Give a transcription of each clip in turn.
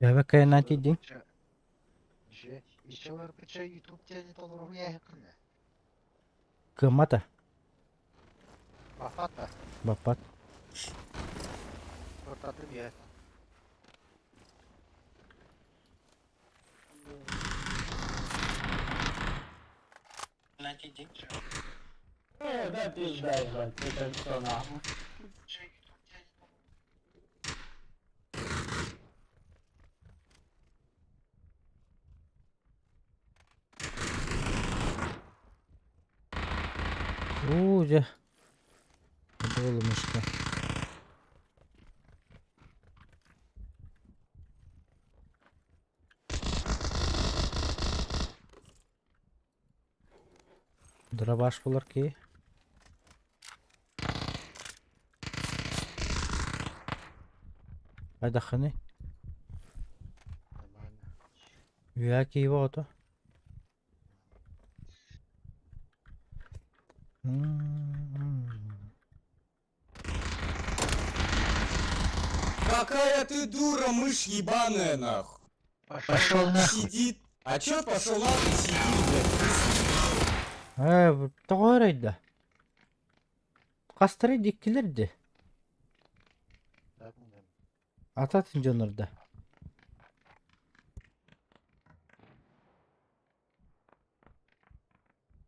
Бэбэккэ тиийдиҥ? Кыаммата? Баппат. Э, да пизда, ебать, это что нахуй? Уу дьэ, буолумушка. Дробаш булар киһи. Хайдаххыный? Үөһэ киһи оҕото. Какая ты дура, мышь ебаная, нахуй. Пошел нахуй. Сидит. А чё пошел нахуй, сидит, блядь. Ээ, тоҕо эрэй да? Хастары диккилэр дии. Ата дьоннор да.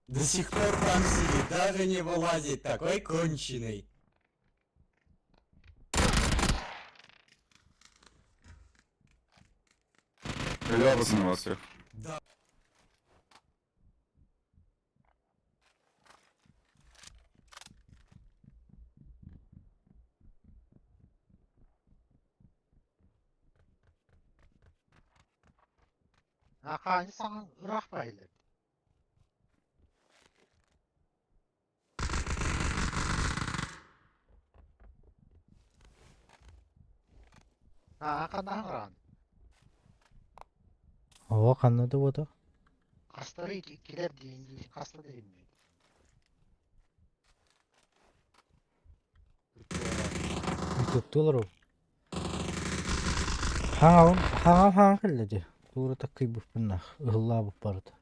До сих пор там сидит, даже не вылазит, такой конченый. Бля, пацаны, вас всех. Да. Хаani саҥа ыраах баһыллар. Аа ханна хаҥыраан? Оо, ханна да буота? Хастары иккилэр диин дии хаста да иһиннин. Ютубтуу олоруу. Хаҥалым хаҥал хаҥа кэллэ дии. Туура таккыйбыппын ыһыллаабыт барыта.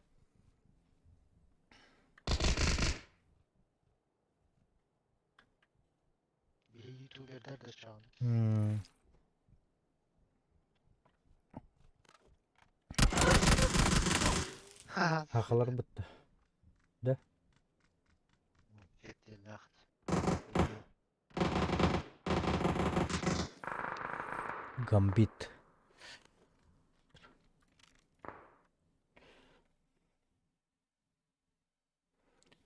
Биһи ютубердар да чаҕын. Хахалар бытта. Да? Гамбит.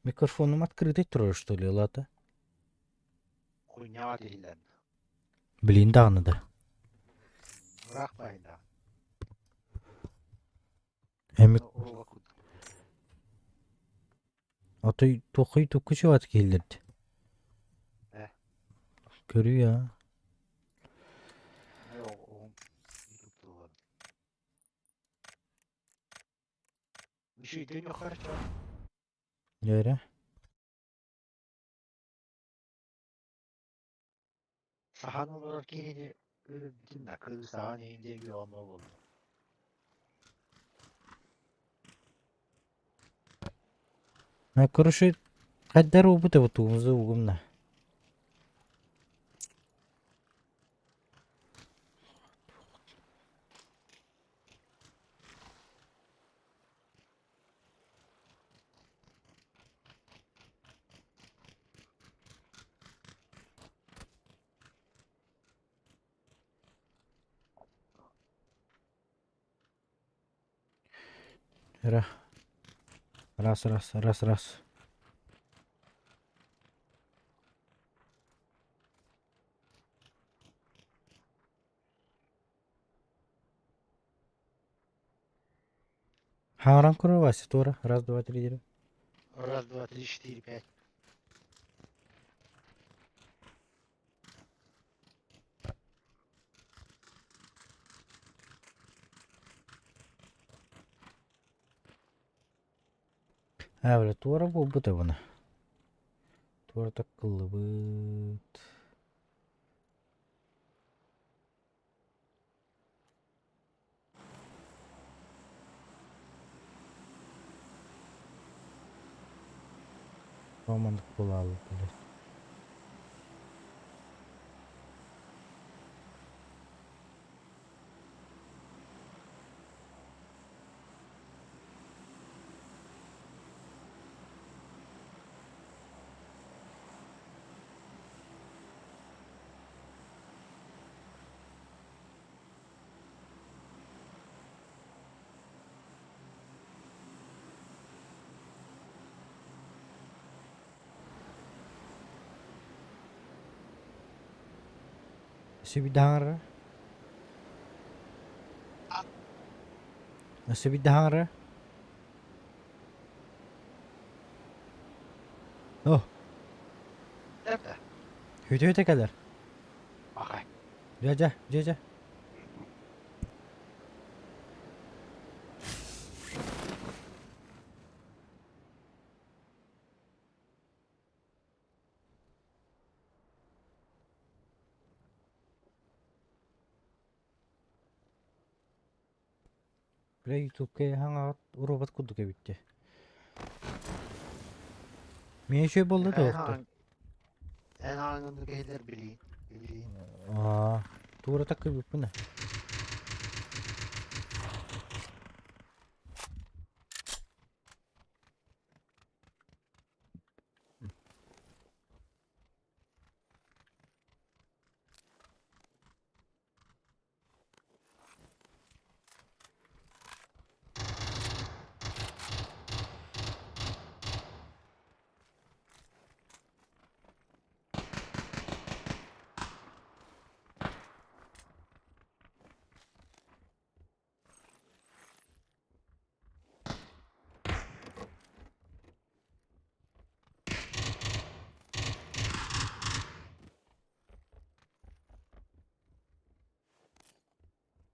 Микрофоном открытый турар что ли, Лата? Хуйняҕа тиһиллэн. Блин даҕаны да. Ыраах баайдаах. Эми Отой туоххай тукку чугас киһилэрди. Э. Көрүө аа. Дьэ Сахан олорор киһини өлөрбүтүн да кыыс саҕан иһин диэки онно буолла. Короче, хайдар уубут эбит угумна. Раз, раз, раз, раз. Хаҥаран көрөр Вася туора. Раз, два, три, дири. Раз, два, три, четыре, пять. Ээ, бля, туора буолбут эбина. Туора таккыллыбыт. Маннык буолааллар, блядь. Өссө биирдэ хаҥарара. Өссө биирдэ хаҥарара. О, Это? үтүөтэ кэлэр. Ага. Дьэ, дьэ, дьэ, дьэ. Бля, ютубка хаҥаҕыт уруобат курдук эбит дии. Миэ үчүгэй буолла да орто. Эн ааҥын киһилэр билиин. Билиин. Аа, туура таккыйбыппын ээ.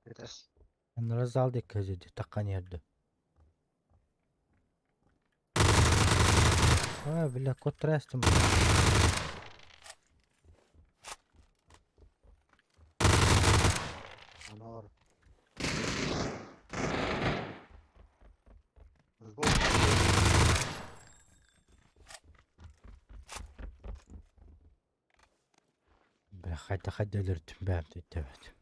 Это Зал диэки дии таххан иһэрдэ. А, бля, кот трястым. Анор. Сбоку. Бля, хайда хайда өлөрдүм бэйэм өйдөөбөт.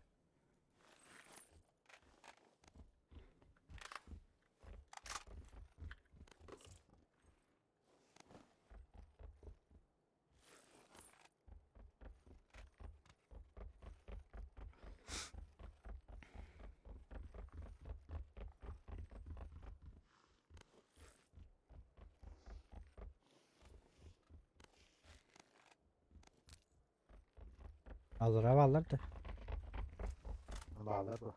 Аллара бааллар да. Баалар бу.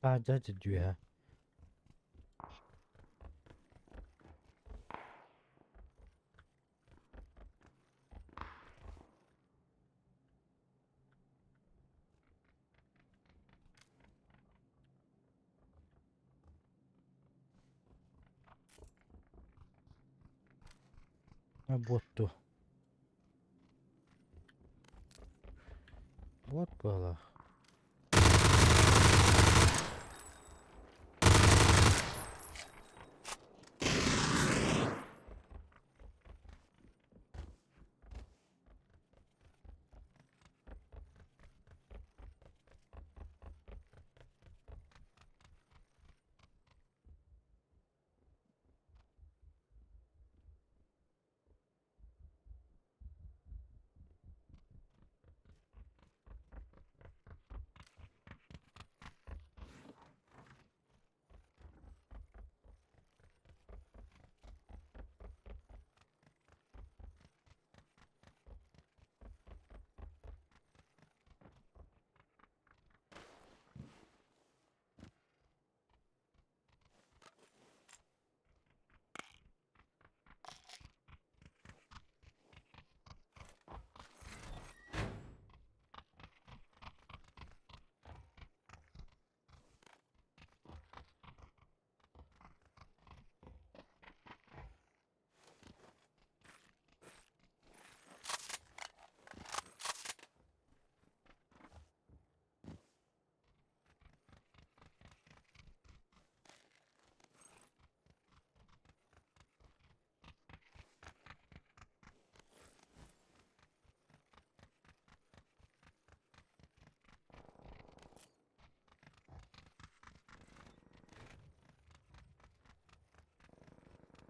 Таһырдьа дьүөһэ. Буотту. Буот буолар.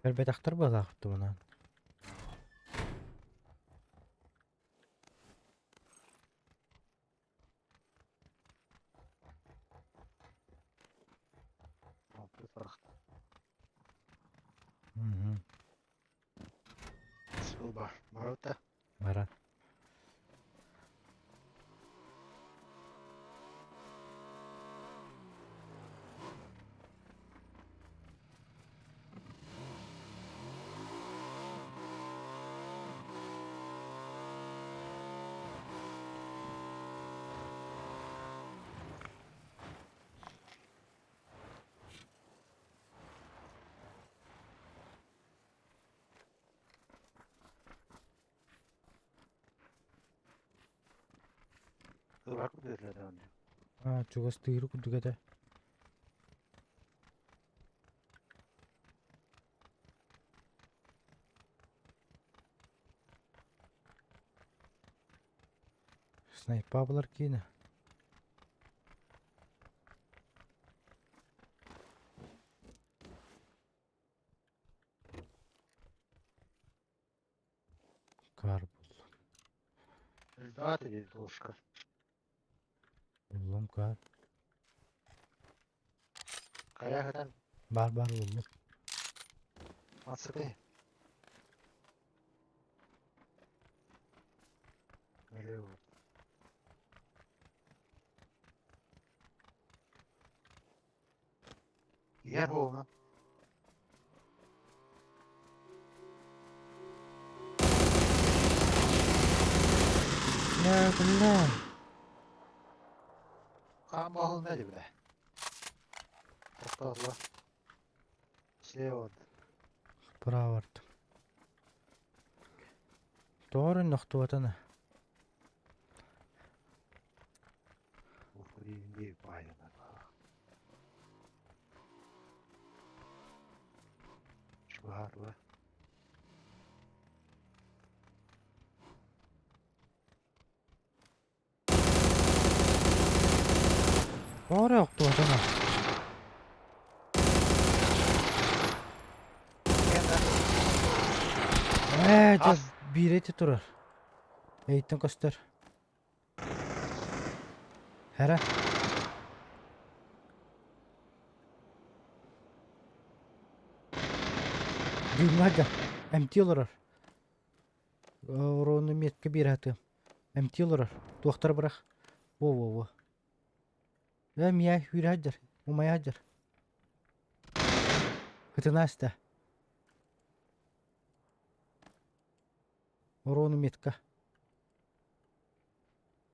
Көрбөтөхтөр быһыылаах туһунан. Барыта. Баран. Аа, чугас тыыры курдук этэ. Снайпа булар киинэ. Кар буллум. Элбэҕэ двушка. Буллум кар. Хайа сытан Бар бар буллум. Мацыкы. Иһэр буолуна. Бля, бля. Хаан баһылына дии бля. Тоқтатла. Слева. Справа бардым. Тоҕо эрэ нохтубатана. Тоҕо эрэ охтубатана. Ээ, дьэ, биирэ ити турар. Эйиттэн көстөр. Эрэ. Дыымҥа да эмтии олорор. Оруону метка биэрэ сатыам. Эмтии олорор. Туохтары бырах. Во-во-во. Ээ, миэ үүрэ сылдьар. Умайа сылдьар. Ытына аста. Оруону метка.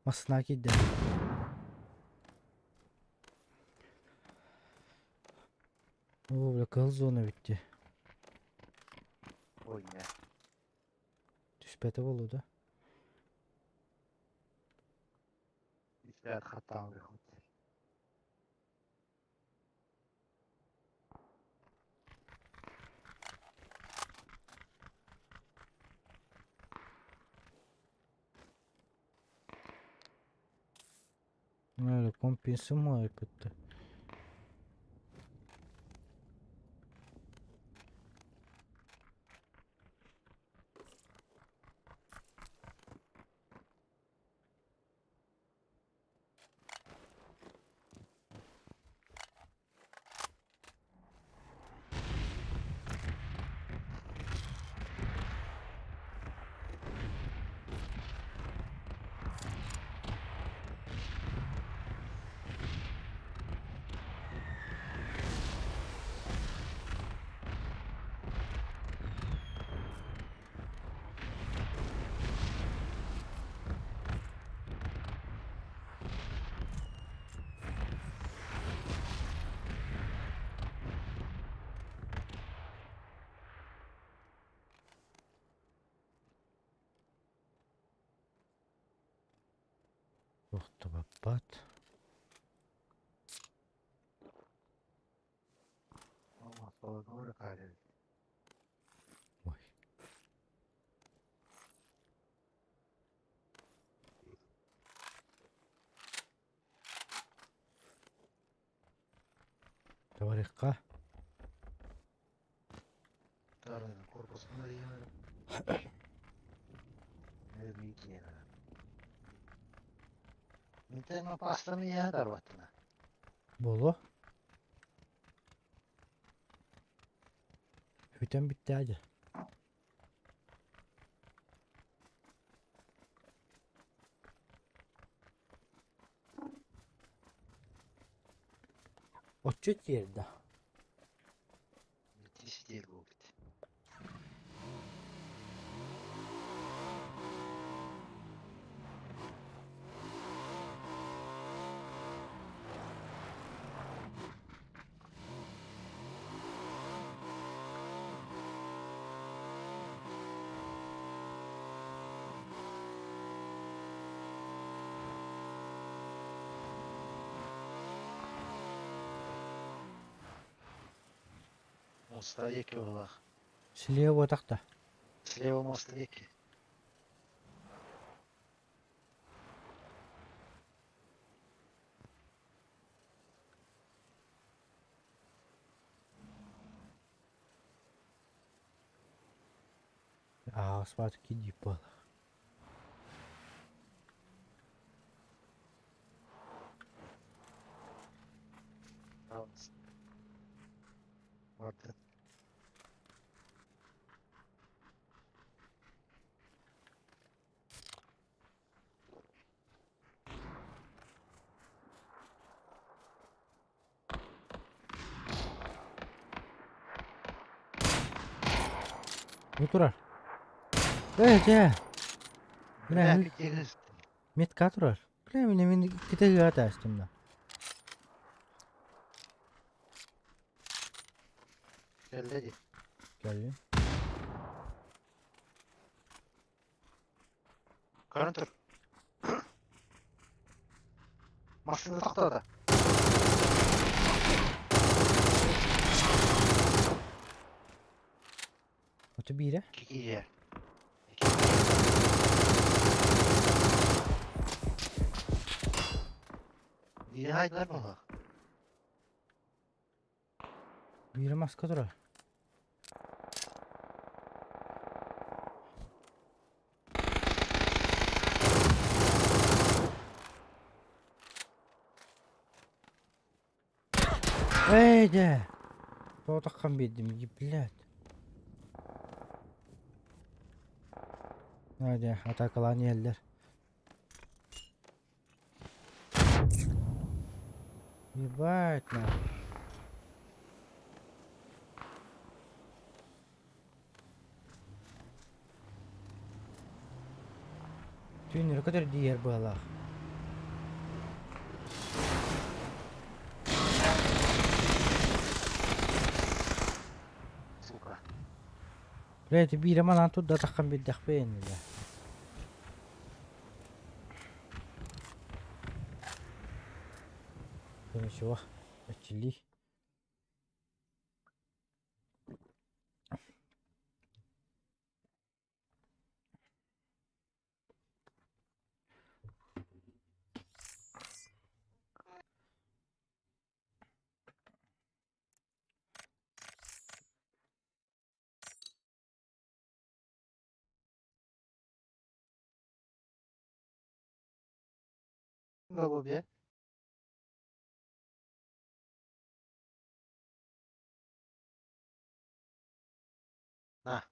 Массыына киирдэ. Оо, бля, кыһыл зона бүттэ. Ой, не. Түспэтэ буолуо да? Истээт хаттаан выход. Öyle kompinsın mı ayıptı? Охтубаппат. Ой. Товарихха. Корпусун арыйан. Мин пастаны я дарбаттына. Боло. Бүтэн bitti hadi. Отчет yerdi. Müthiş değil bu bit. Моста екі олақ. Слева такта. Слева моста екі. Аа, спат киди пала. Vardı. Bu turar. Evet ya. Бля, Бля, bir метка турар. Бля, мен мен ките гата астымда. Geldi. Geldi. Karın tur. Masını taktı da. Otu bire. İki yer. Niye haydılar mı? Bire maska turar. Эй, Тоғытаққан бедім, блядь. Hadi атакалан yerler. Ебать на. Tüyünleri kadar diğer bağlar. Сука. Блядь, биир манан тут да таххан биддахпен бля. Ничего, очили. Ne bu be? На.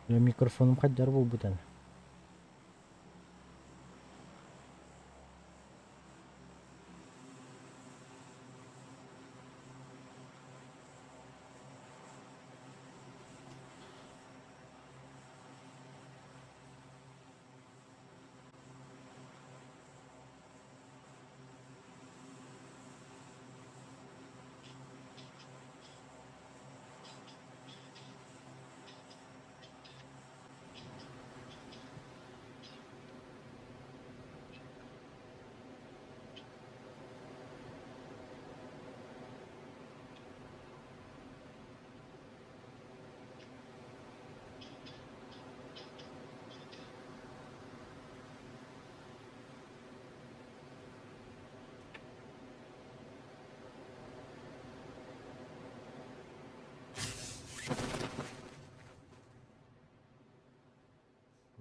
Микрофонум хайдах буолбута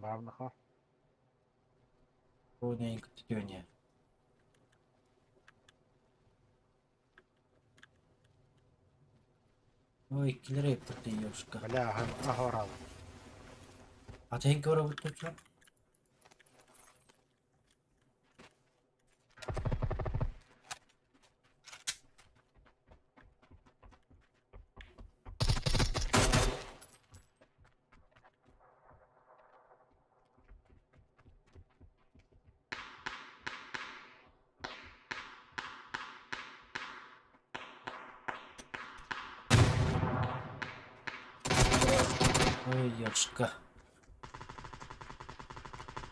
Бавнаха. Ровненько. Ой, киллер ты ёшка. Бля, ахорал. А ты говорил, что? Ой, ёшка.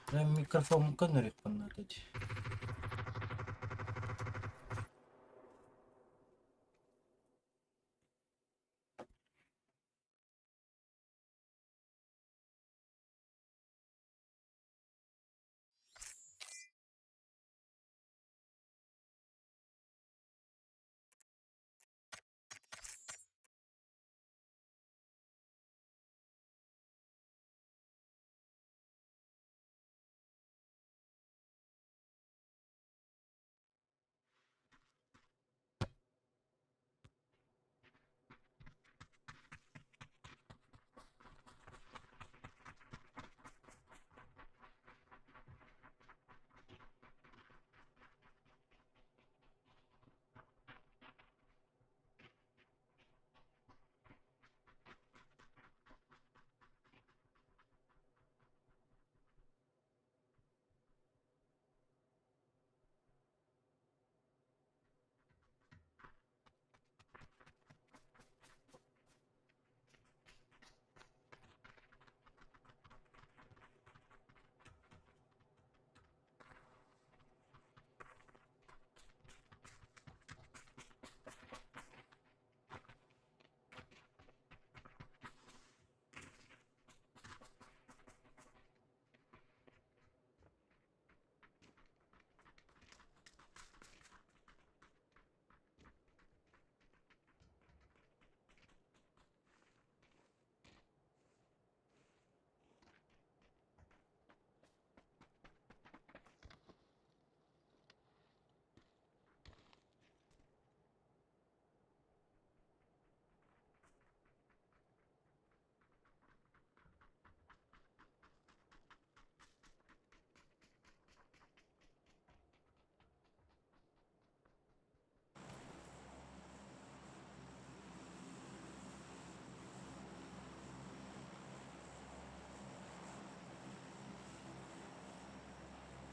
Прям микрофон көнөрүк надо.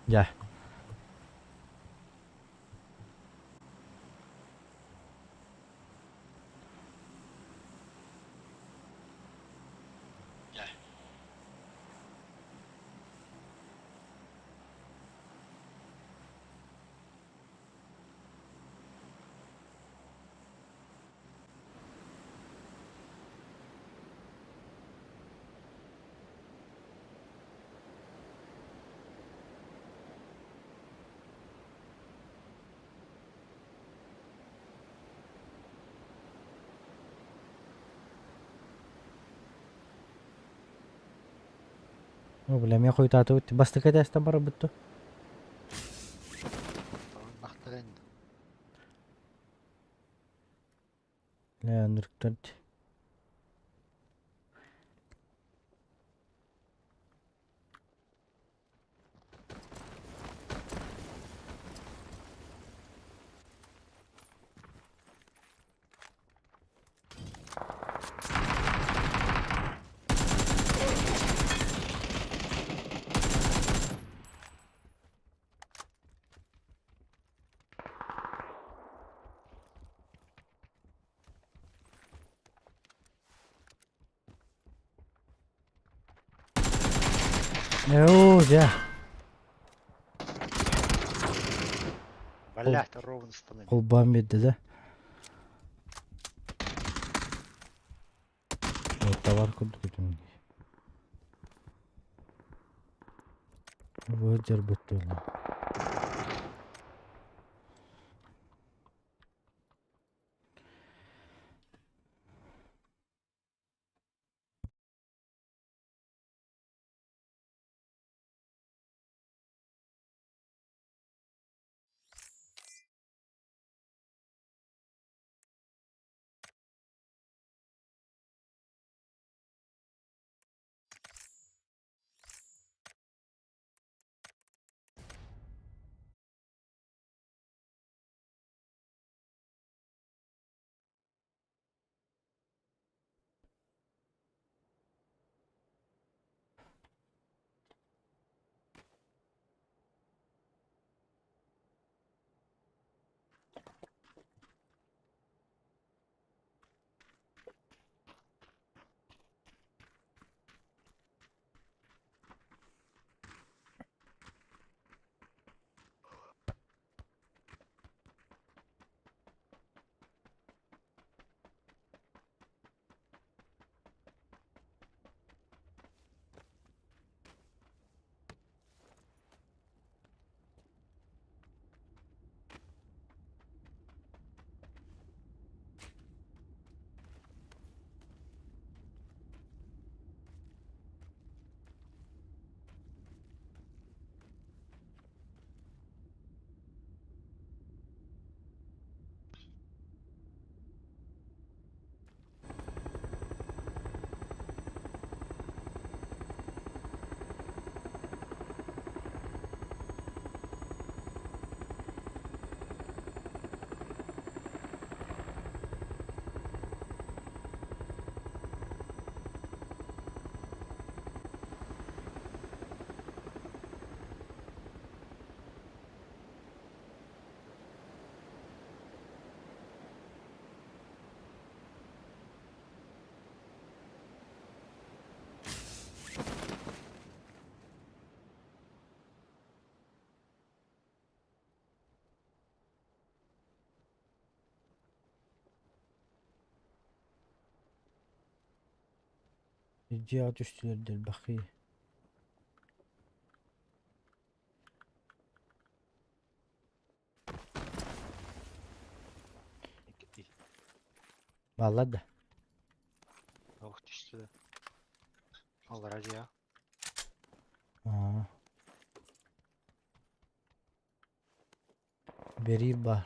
Дьэ. О, бля, мен хойутаатыбыт. Бастакы этээстэн барарбыт дуо? Бахтарын. Бля, нырктар. Оо, дьэ. Блядь, ровно становится. Холбоон биэрдэ да. Табар курдук этим. Бу дьарбыт буолла. Дьиэҕэ түстүлэр дэлбэххий. Бааллар да? Ох, түстүлэр. Аллара дьиэ. Аа. Берил баар.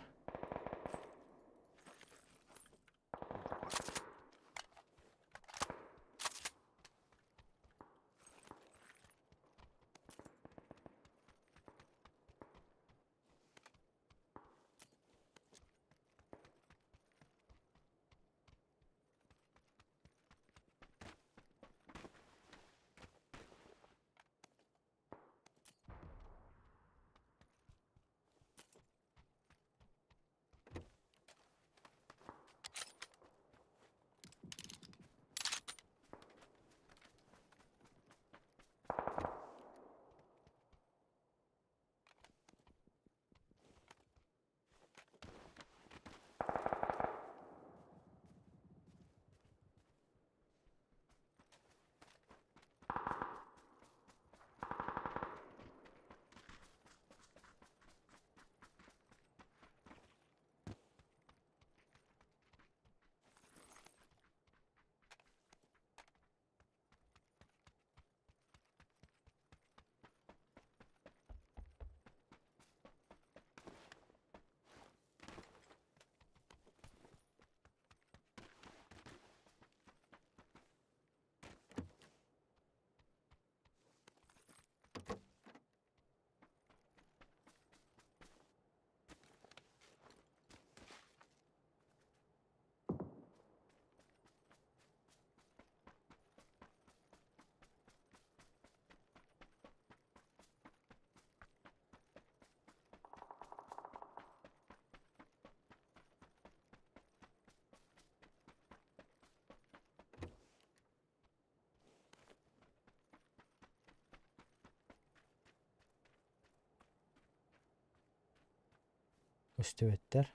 Көстүбэттэр.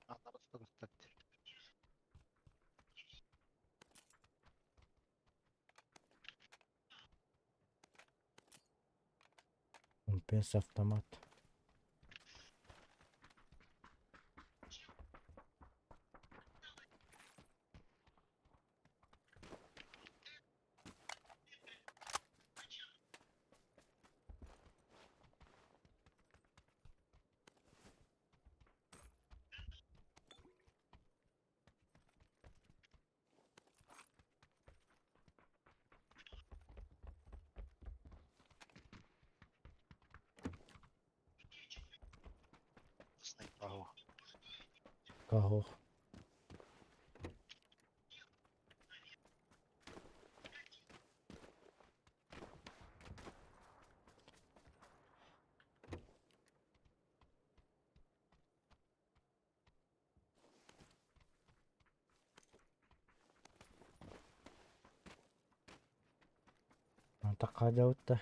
Аннары устан Компенс автомат. Снайпаҕа. Кого? Такка да.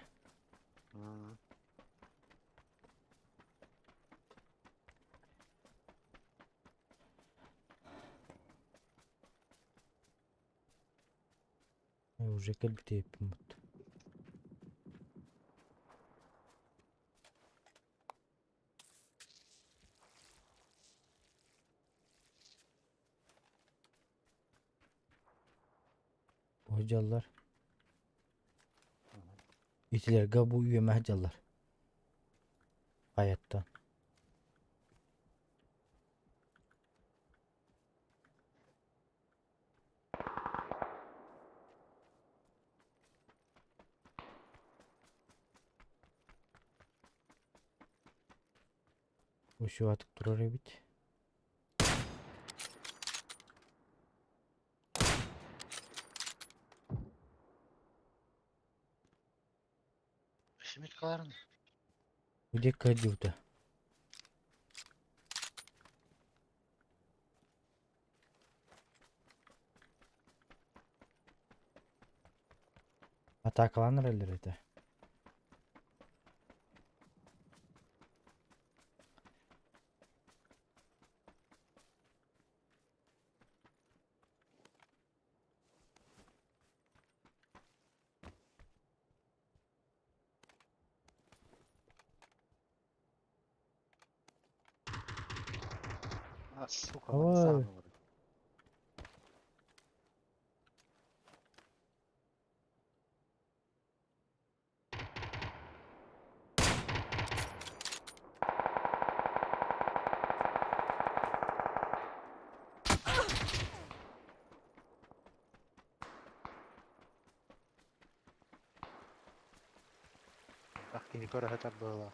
Уже кэлбитиэппин бут. Бу дьаллар. Итилэргэ бу үөмэһ дьаллар. Хайаттан. Усуатык турар эбит. Шмиткаларын. Где кадюта? Атакаланыр это. А, сука, Ой. Ах, кини көрө было.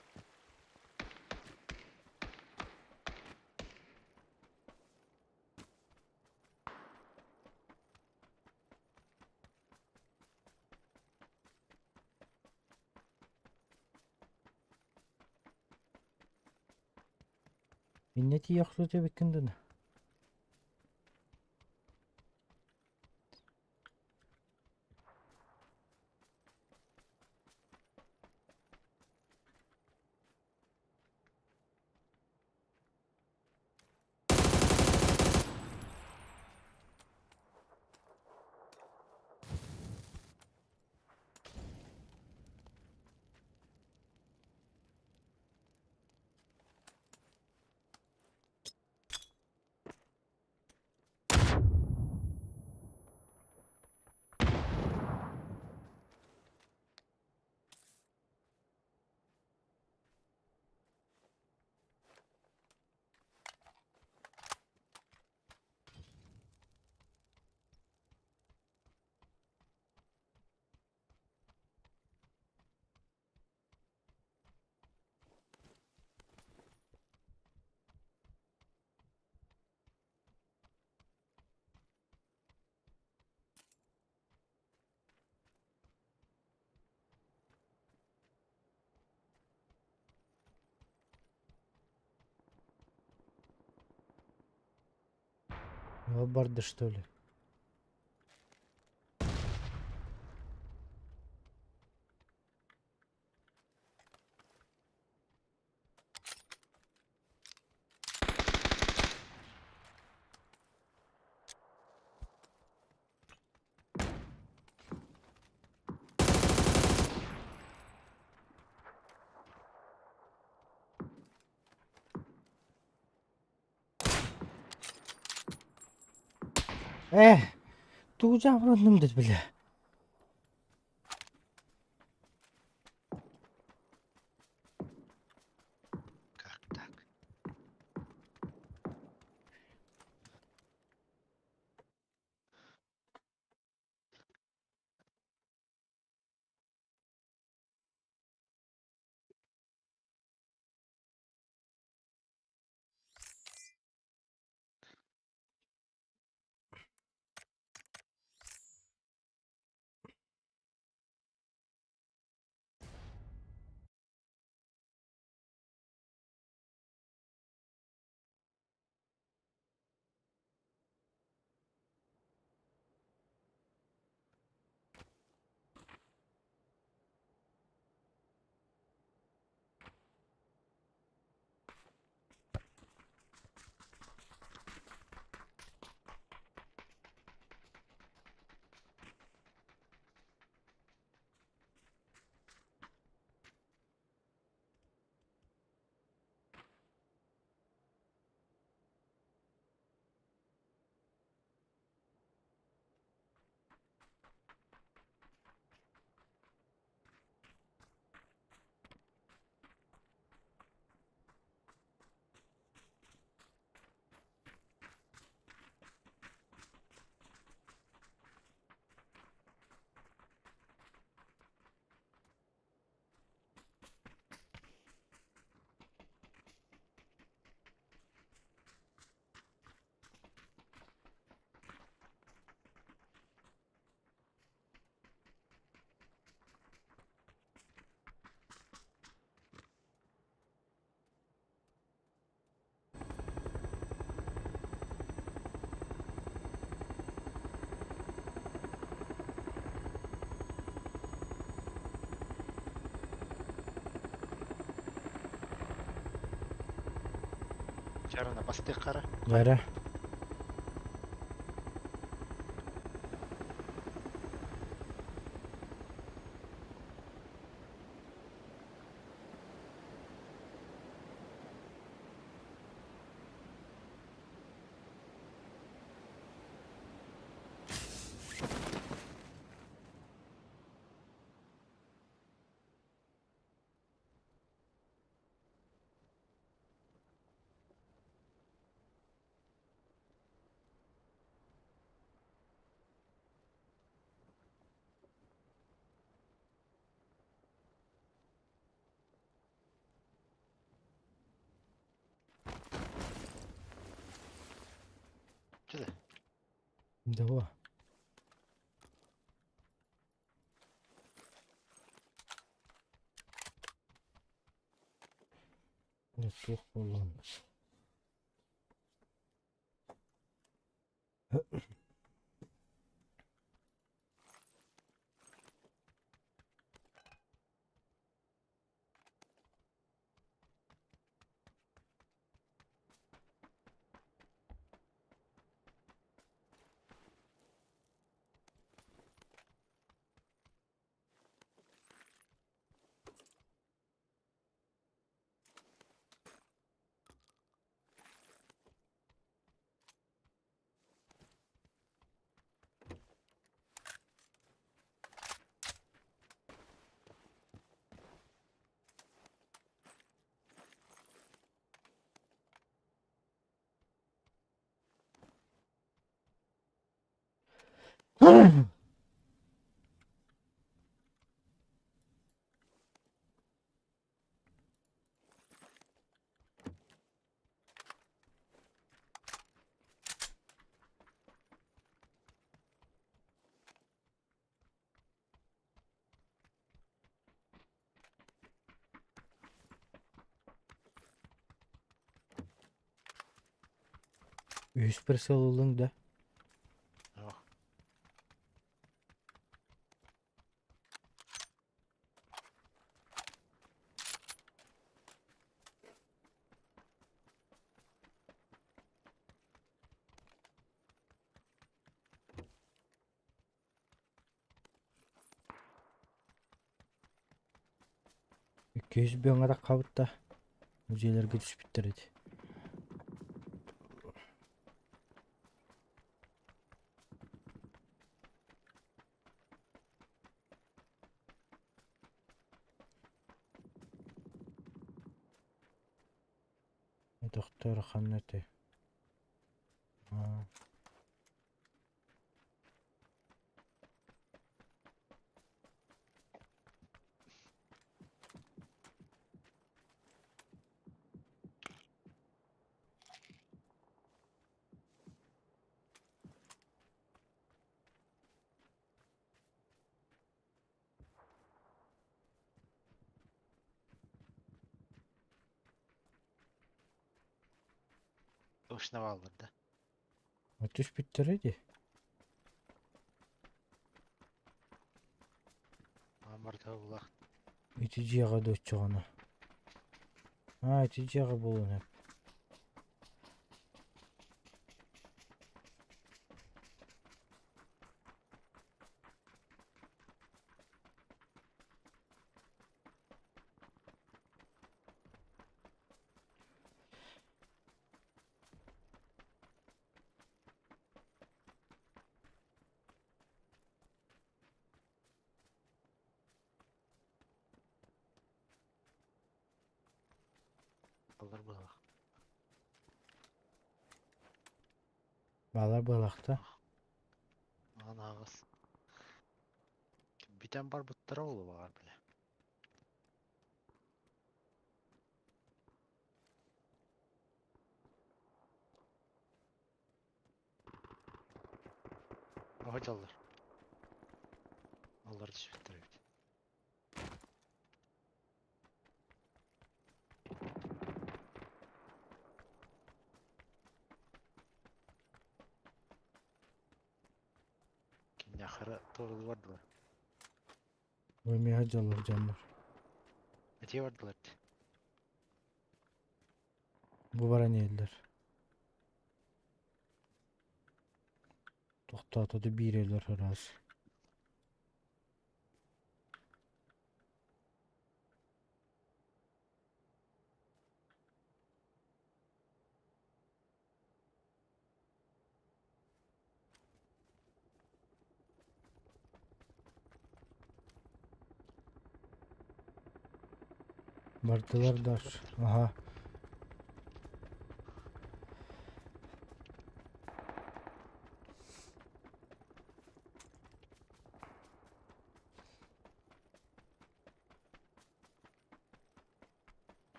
Миннети яхсуты биккиндин. Барда что ли? Э, тугу дьаабыланным диэт бile. Как так? Чарана бастык кара. Бара. Чүлэ. Да. Суох буоллун. Үһүс прицел ыллыҥ да? Көс бөҥө таххабыт да, дьиэлэргэ түспүттэр эти. Өтөхтөр ханна этэй? Аа. Точно бааллар да. Түспүттэрэ дии. Аан барыта булах. Ити дьиэҕэ да оччоҕуна. Аа, ити дьиэҕэ буолуон сөп. Аллар булах. Баалар буолахта. Аан аҕыс. Бүтэн барбыттара буолуо баҕар бile. Оһо дьаллар. Аллар түспүттэр эбит. Киннээххэ туорулуу бардылар. Бу эмиэ дьаллар дьоннор. Этиэ бардылар дии. Бу баран иһэллэр. Тохтоото да биирэлэр ыраас. Бардылар да аха.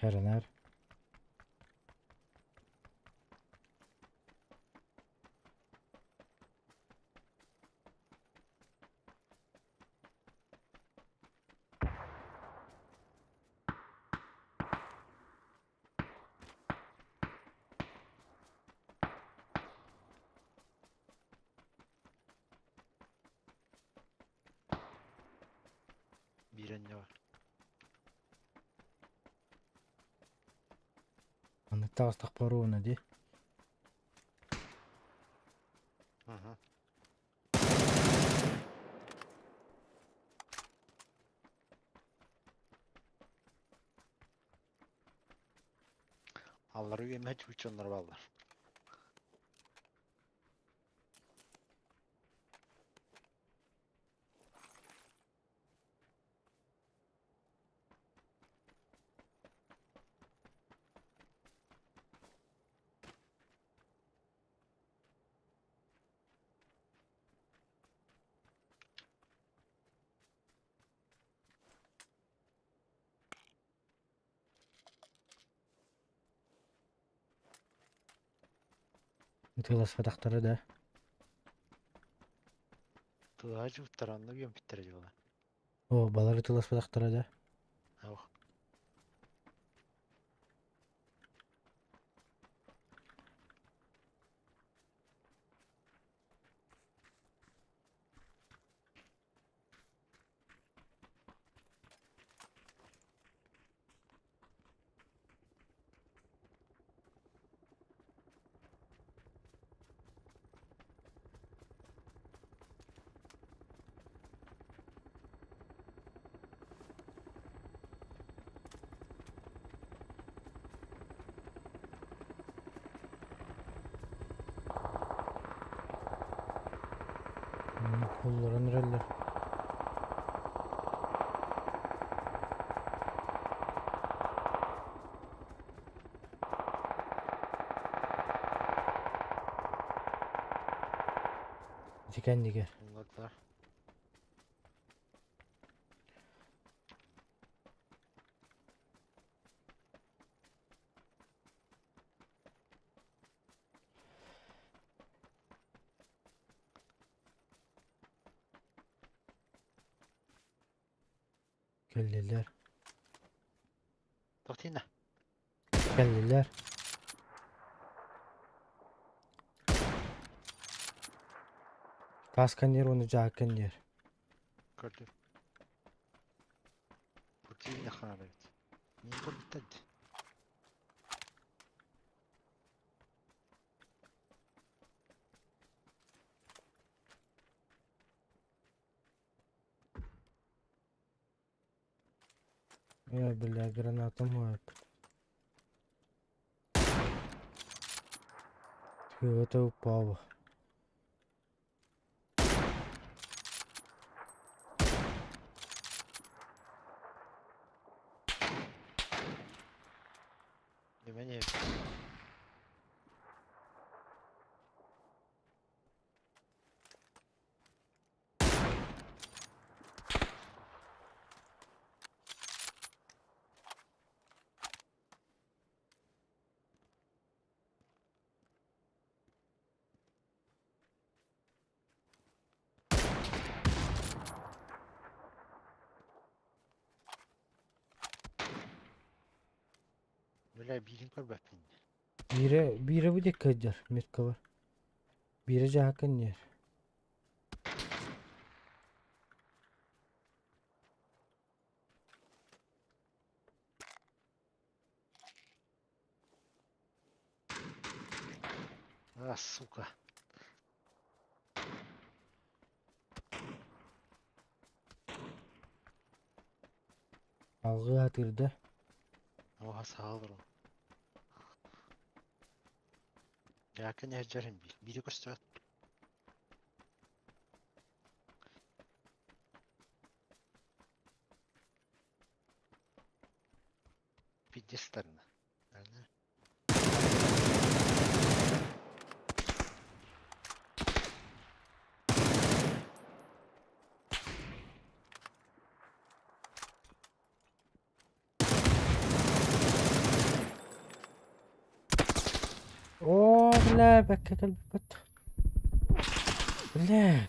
Хэрэнэр. Биир энньэ бар. Маннык таҕыстахпа оруобуна дии. Аха. Аллары үөмэ чууччаннар бааллар. Ытыаласпатахтара да. Тыаһа чуптар онно үөмпүттэрэ дьуола. О, балар ытыаласпатахтара да. Ох. Булларан эрэллэр. Ити кэннигэр. Буллардар. Кэллилэр. Тохтина. Кэллилэр. Таас кэнниэр уонна дьаак кэнниэр. Көрдүм. Путина хаалар эбит. Мин көрбүттэр дии. Э, бля, граната моет. Это упало. Внимание. Бля, биирин көрбөппүн. Биирэ, биирэ бу диэки сылдьар, метка бар. Биирэ дьаакка инниэр. А, сука. Алгыы атыырда. Оха саалыр ол. Дьаакка ньэһдьэрин биир. Биири көстүбэт. Пиздец-тарына. Аны. Оо, бля, бэккэ кэлбиппит. Бля.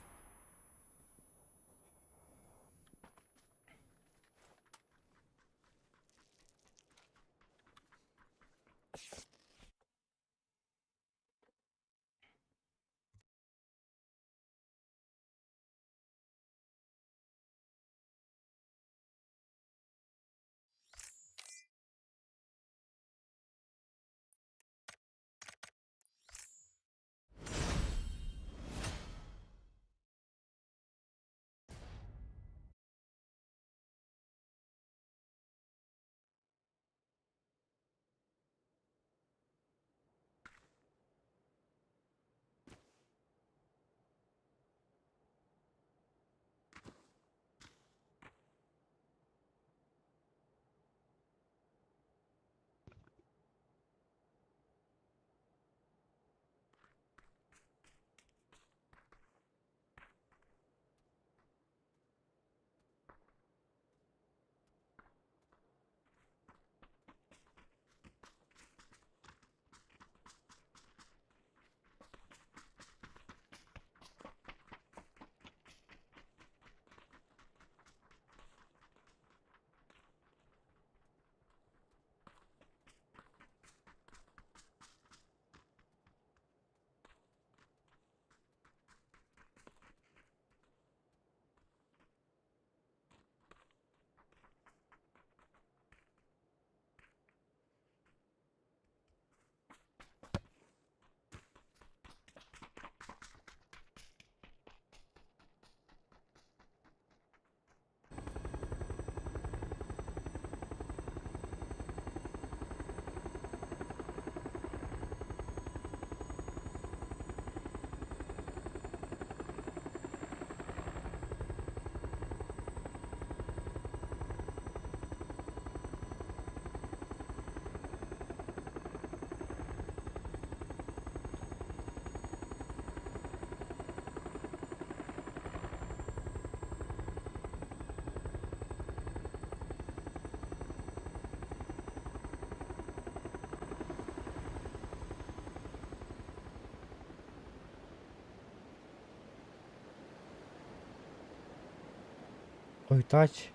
Хойутаач.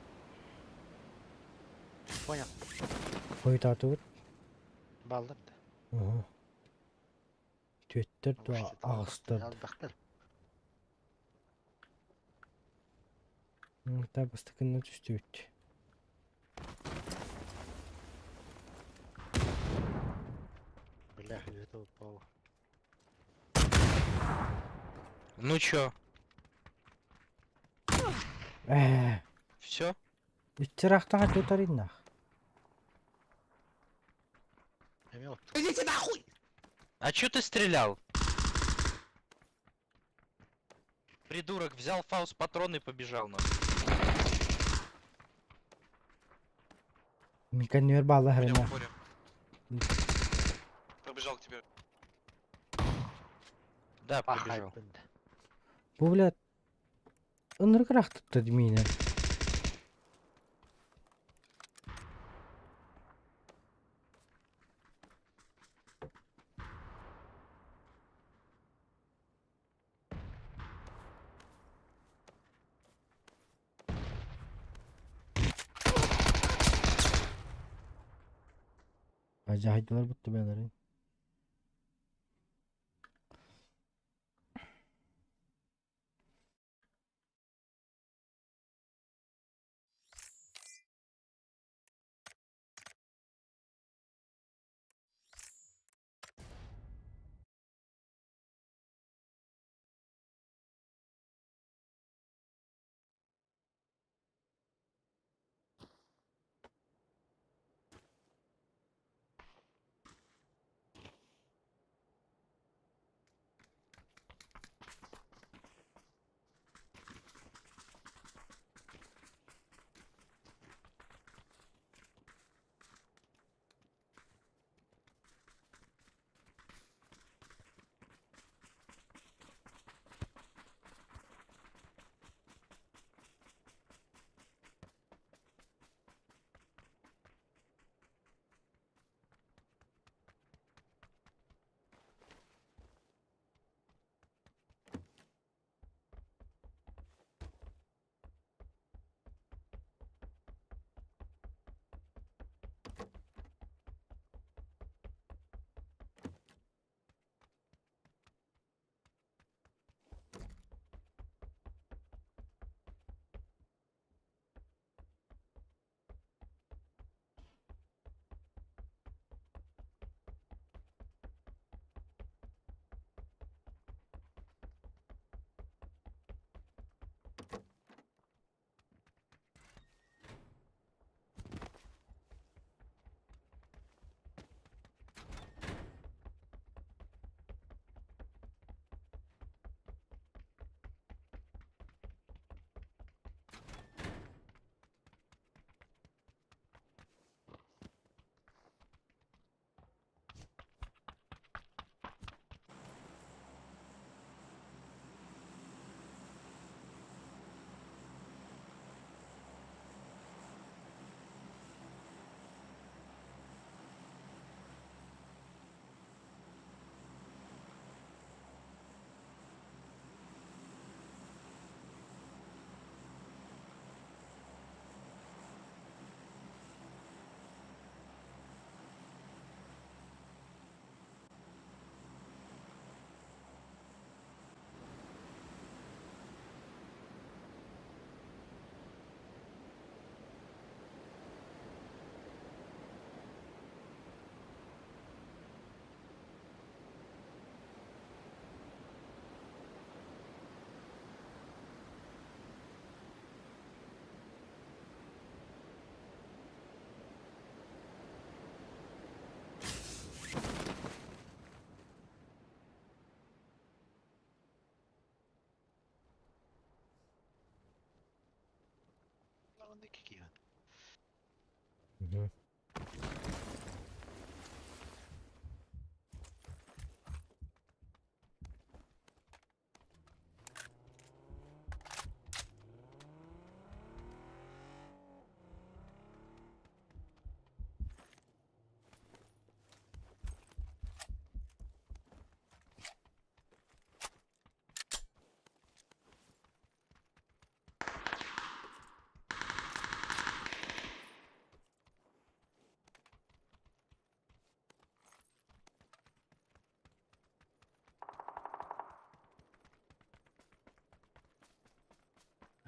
Понял. Хойутаатыбыт. Баллар да. Уһу. Түөттэр дуо, аҕыстар да. Албахтар. Та бастакынна түстүбүт. Бля, это упало. Ну чё, Ээ, все? үччэрахтаҕа тутариннах. Эмил, Идите нахуй! А чё ты стрелял? Придурок взял фаус патроны и побежал нахуй. Миканнер баалла Меня в хэрэнэ. упоре. Пробежал к тебе. Да, побежал. пахай. Бу бля ынырык миинэ. Ажаһайдылар бутты бээлэрин.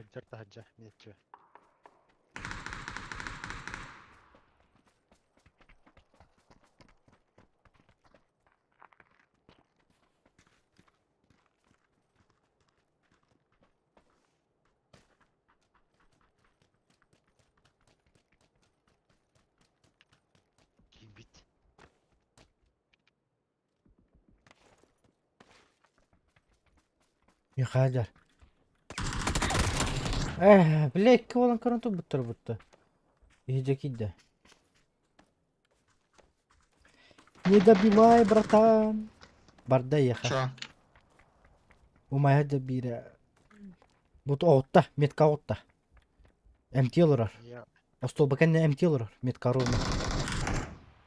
Сылдьар таһырдьа миэччи. Киирбит. Михаил. Э, бля, икки буолан көрөн турбуттар бутта. Иһдьэ киирдэ. Не добивай, братан. Барда ехать. Чё? Умайа да биирэ. Бут оҕутта, метка оҕутта. Эмтии олорор. Я... Остуолба кэннэ эмтии олорор. Метка ровно.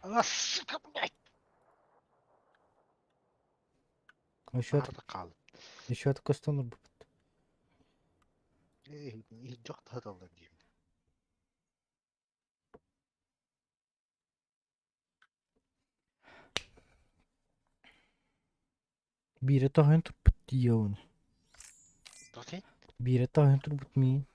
А, сука, блядь! Еще Баарды хаалыт. еще көстөн олорбуппут. Иһдьох таһыталлар диим. Биирэ тоһуйан турбут дии Тоти? Биирэ тоһуйан турбут миин.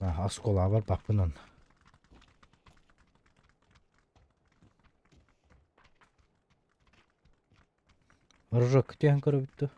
Оскуолаҕа барбаппын онно. Рожок түһэн көрөбүт дуо?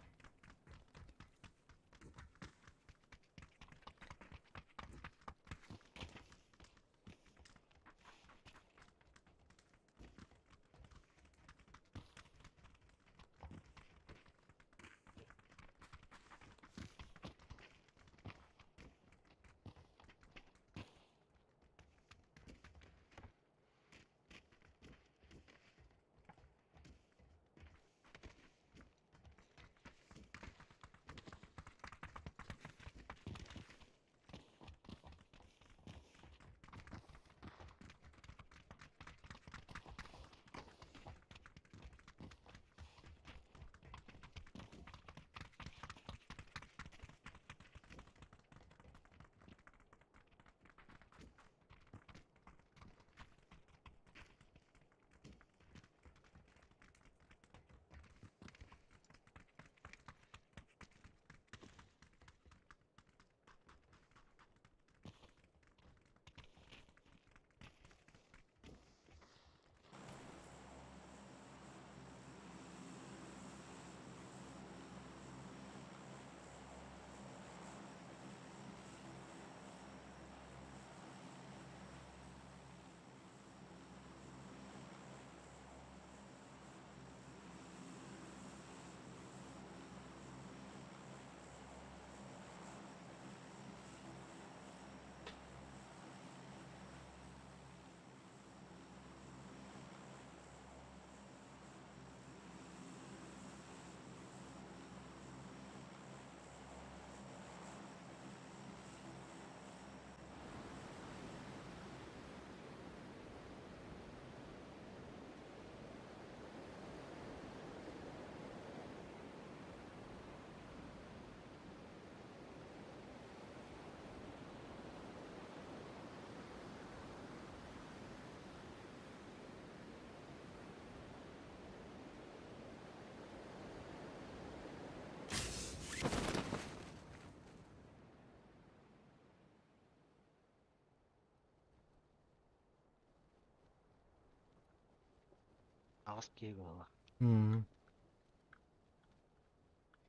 Аҕыс киһи буолла.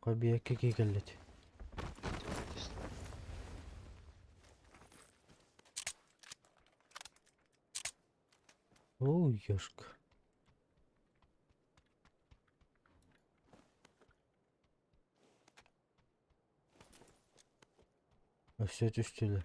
Хобби кии кэллит. Ой, ёшка. Өссө түстүлэр.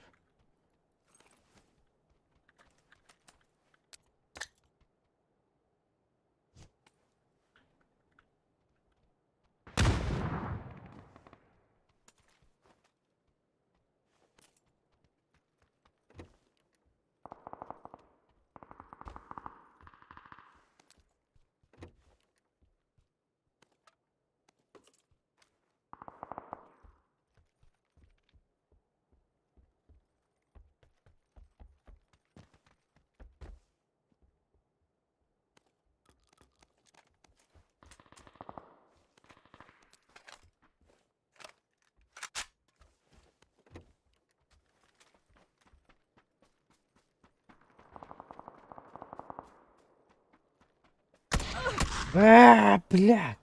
Ээ, блядь!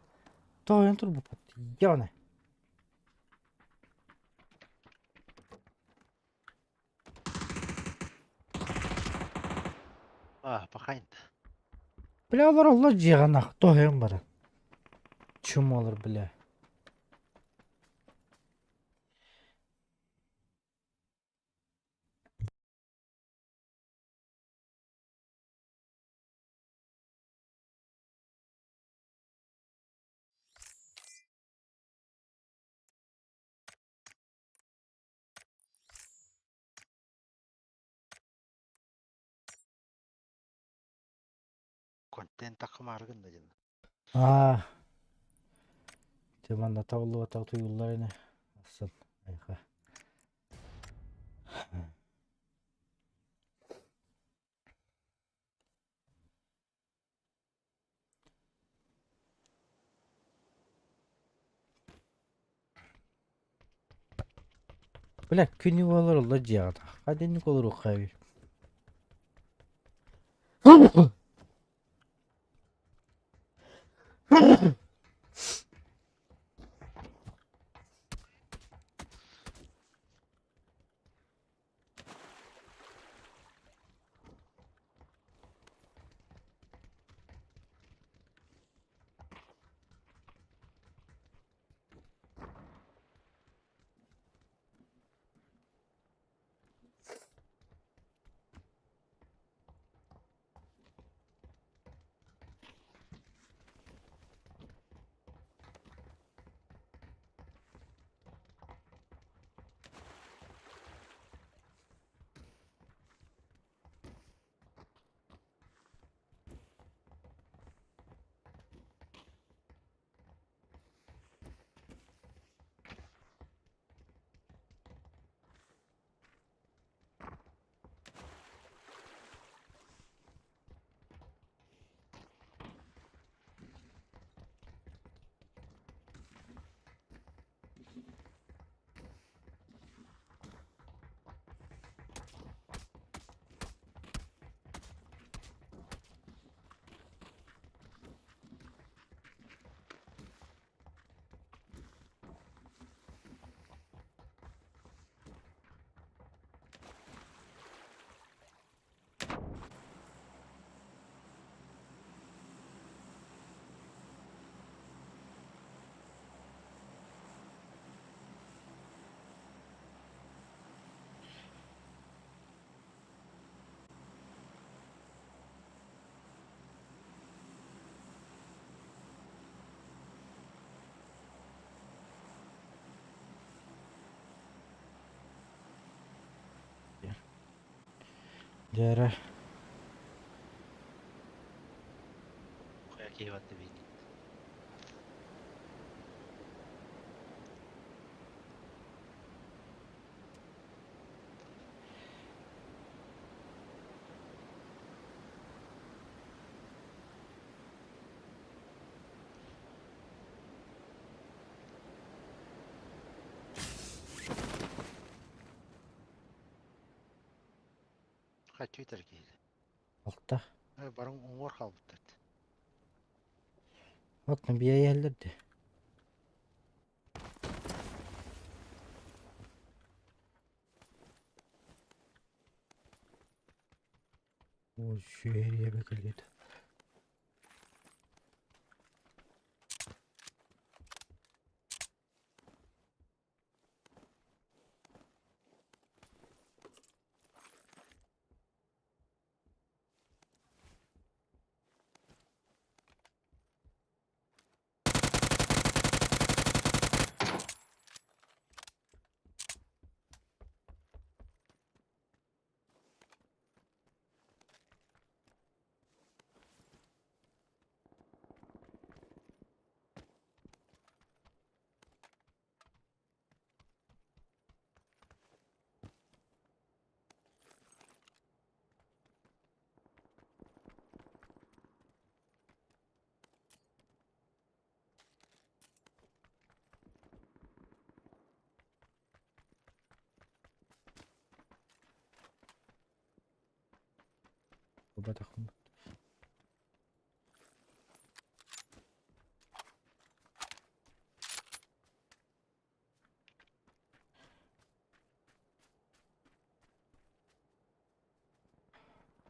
Тоҕойон турбуппут, ебаный. А, пахайын. Бля, олороллор дьиэҕэ нах, тоһуйан баран. Чумолар, бля. Контент такымары гынна дьин. Аа. Дьэ манна табыллыбатах туйуллар ини. Ахсын. Айха. Бля, күнү буолар оллор дьиэҕэ Хадинник олоруохха эбит. Дьэ Хайа киһи батты бейдин. Хаччы үтэр киһи. Алта. Барын уҥуор хаалбыттар. Оттон биэйэллэр дии. Ой, серия кэлбит. Ылбатахпын.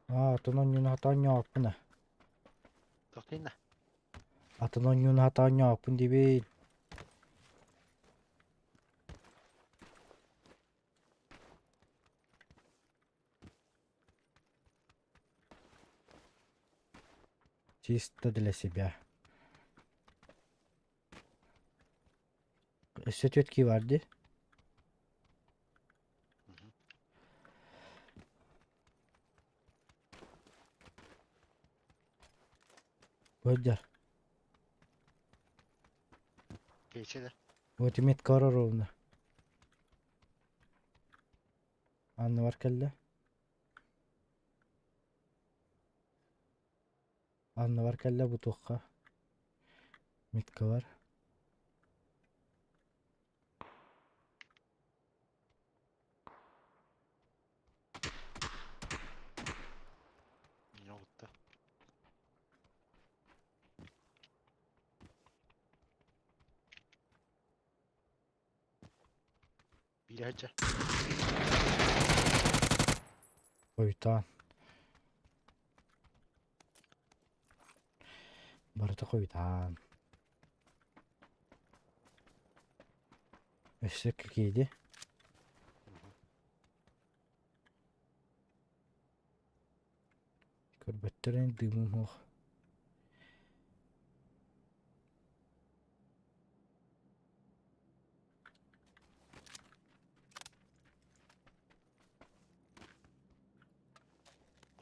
Аа, атын онньуну хатаан ньооппун аа. Тохтойна. Атын онньуну хатаан ньооппун диибин. Чисто для себя. Өссө түөрт киһи баар дии. Бу Кечede. Вот метка бар ровно. Анны бар кэллэ. Анны бар кэллэ бу туохха. Метка бар. Ne oldu? Bir hacı. Хойутаан. Барыта хойутаан. Өссө кииди. Көрбөттөрүн дыымым суох.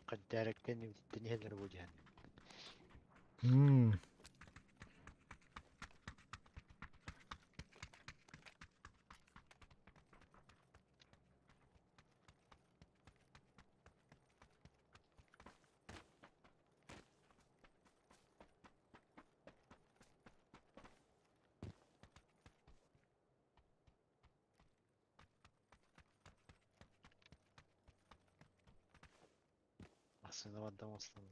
Kadderekten dinleyenler bu yani. Aslında adam aslında.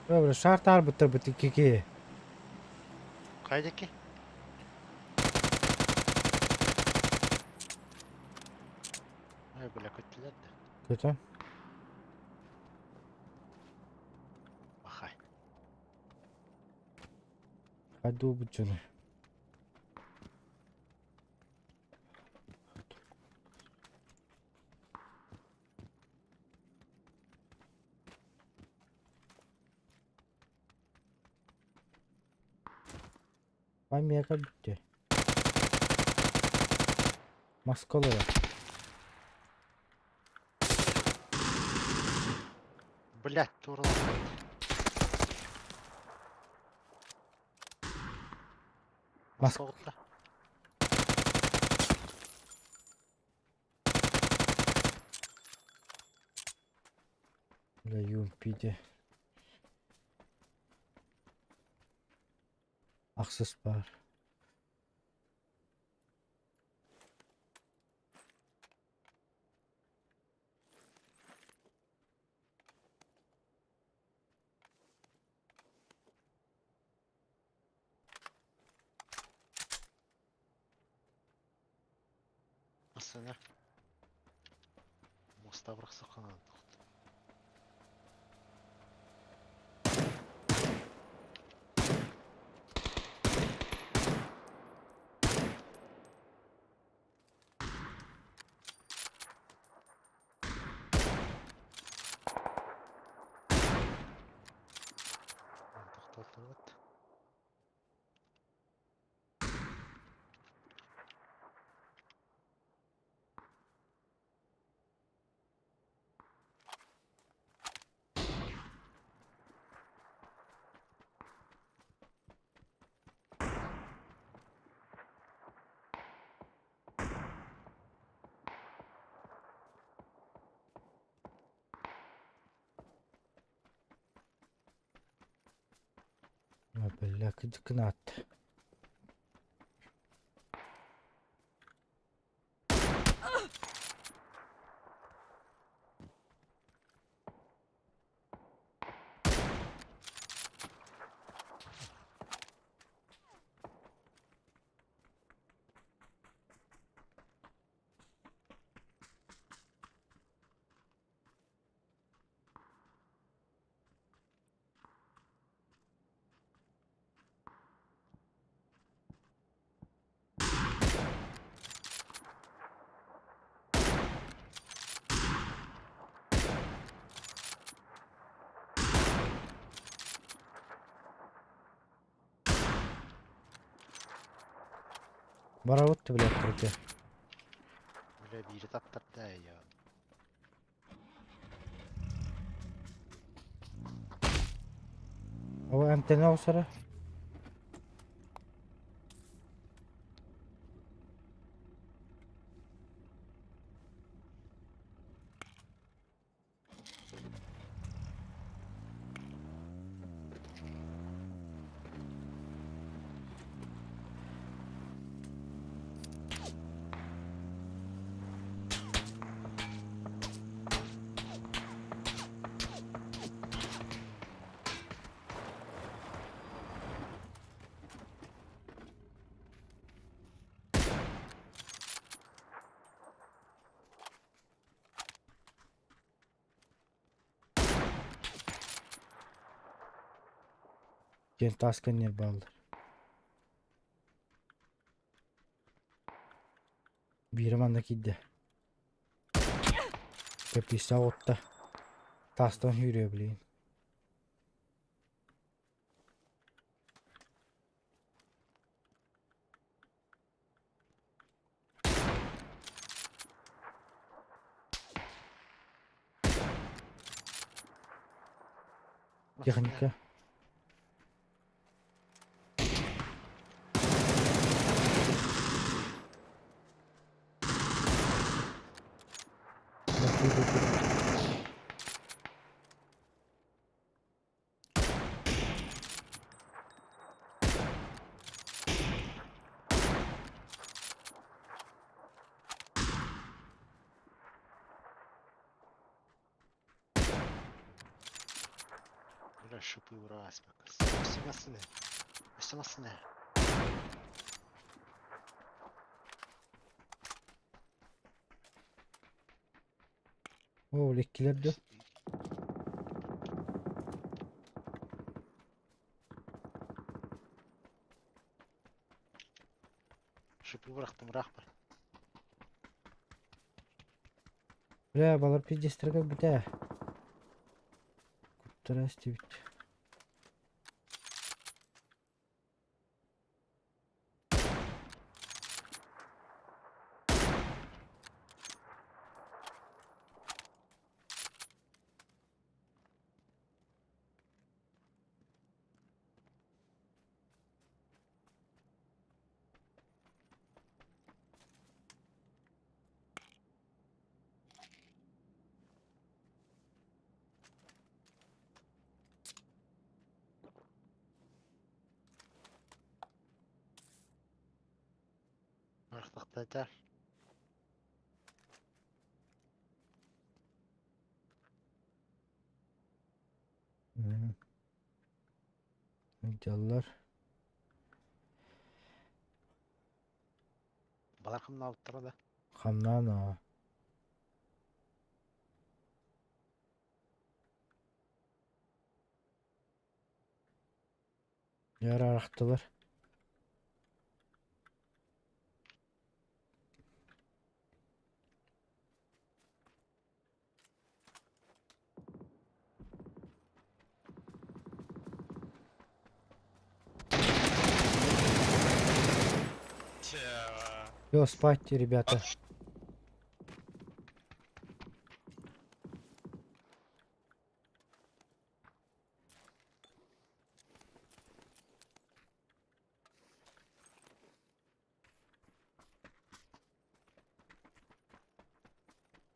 Добре, шар арбитр бит кики. Kaydaki. Ay bile kötüler de. Kötü. Bakay. Hadi o bütçeni. Мега бүтте. Маскалара. Блять, турла. Мас. Бля, юмпиде. Ахсыс бар. Aslında. Моста bıraksak Бля, кыдьыккынаат. Барабыт блядь, турда. Бля биири таптарда я. О, антенна осара. Диэн таас кэннигэр бааллар. Биирэ манна киирдэ. Кэппиистээх отта. Таастан сүүрүө билигин. Техника. Бля шипы ура, Өссө массыына. Өссө массыына. О, иккилэр дуу? Шипы бырахтым, бырахпа. Бля, балар пиздестерге бүтэ. Куттара истибит. Бырахтахтар. Дьаллар. Балар хамнаабыттара да. Хамнаан аа. Яра арахтылар. Всё, спать, ребята.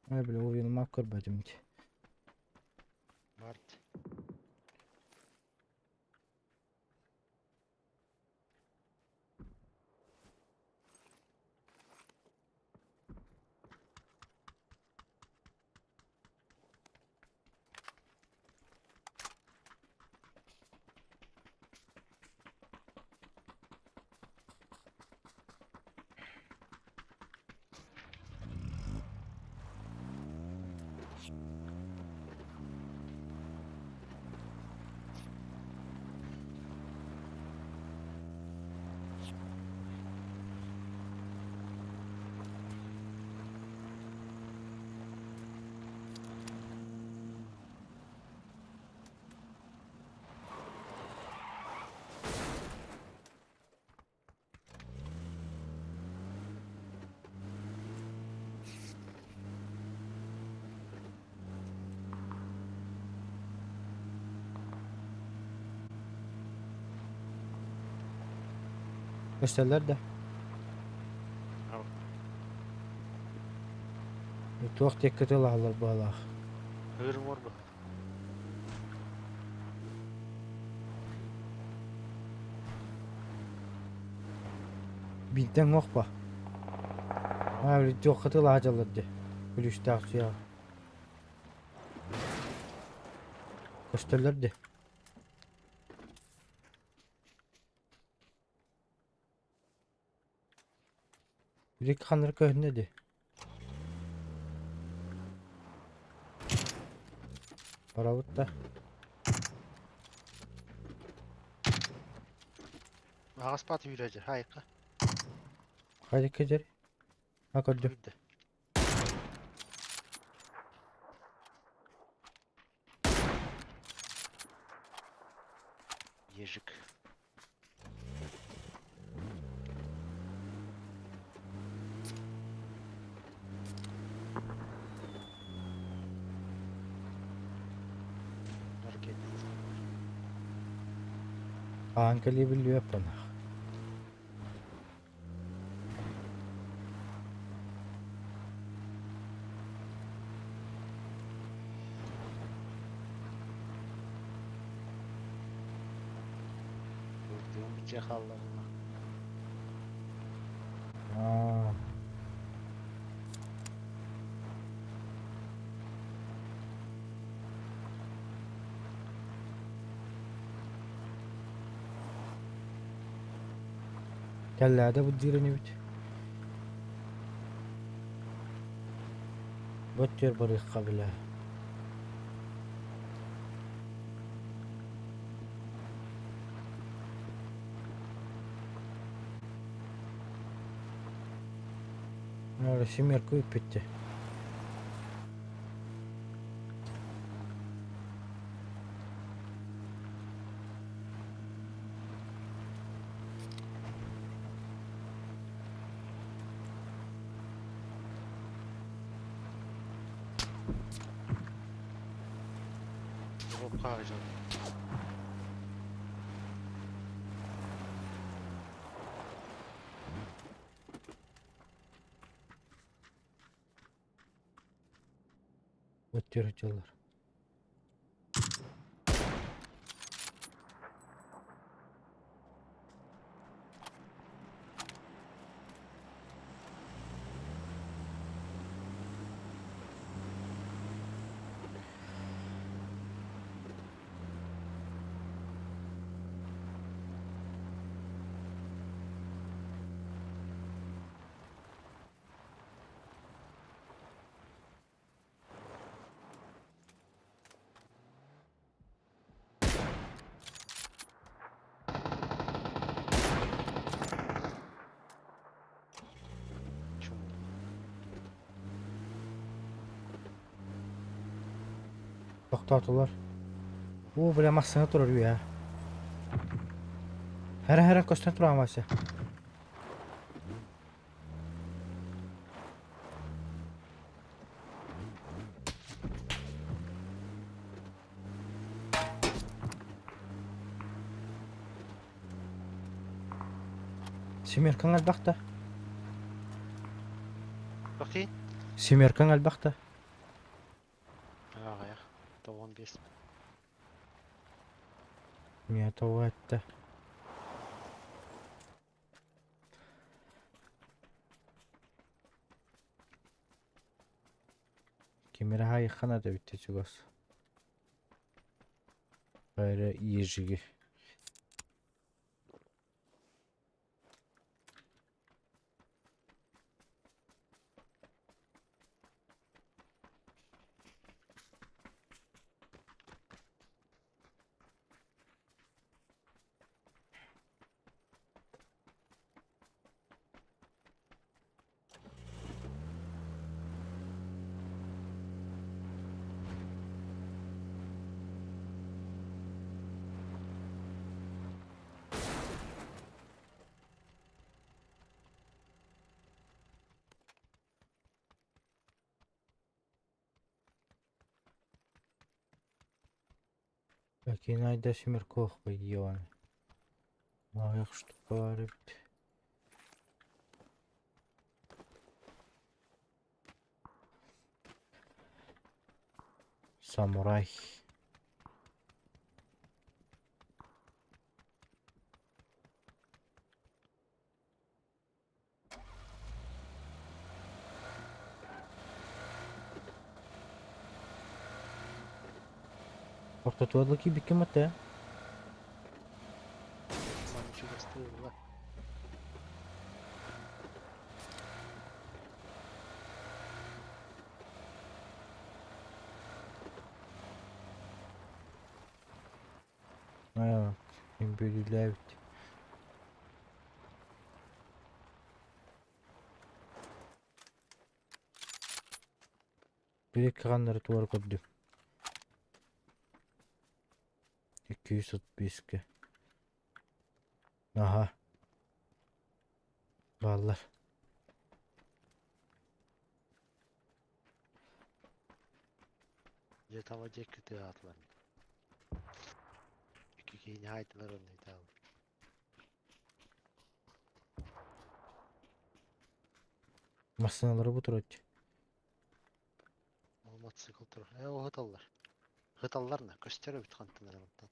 Ай, бля, уверен, көрбөтүм дии. Март. Көстөллөр да? Туох диэкки тылааллар быһалаах. Ырым орбу. Бинтэн уохпа. Аа, били туохха тылаһа дьаллар дии. Күлүүстээх суйаҕа. Көстөллөр дии. Били ханнары көһүннэ дии. Барабыт да. Аҕас пат үүрәдер, хайка. Хайда кедер? Ha көрдүм. Үйдө. Ежик. Наркет. Аан кэлии биллибэппин. Vurduğum çakallarına. Аа. Кэллээдэ бу диир инибит. Бөттүөр барыахха билэ. Семерку үппүттэ. Drop harcadım. Бөттүөр дьыллар. Чум. Тохтоотулар. Уу, бля, массыына турар үһэ. Хара-хара көстөн туран Вася. Семеркаҥ элбэх да? Bakayım. Семеркаҥ элбэх да? Аҕыйах. 95. Миэ тоҕо эттэ. Ким эрэ хаайыахха наада эбит чугас. Эрэ ежиги. Кини айда Семерков ебаный. Аҕыйах штука баар эбит. Самурай. Ортотуга киирбиккин батта. Маны чугастыыллар. Аа, бүлүүлээбит. Били кыганнары туора көрдүм. 235-ке. Аха. Бааллар. Дьэ таба диэки тыаһаатылар. Икки киһини хаайдылар онно итаал. Массыыналары бу турар. Ол мотоцикл турар. Ээ ол ыһыталлар. Ыһыталлар на көстөр эбит хантан эрэ мантан.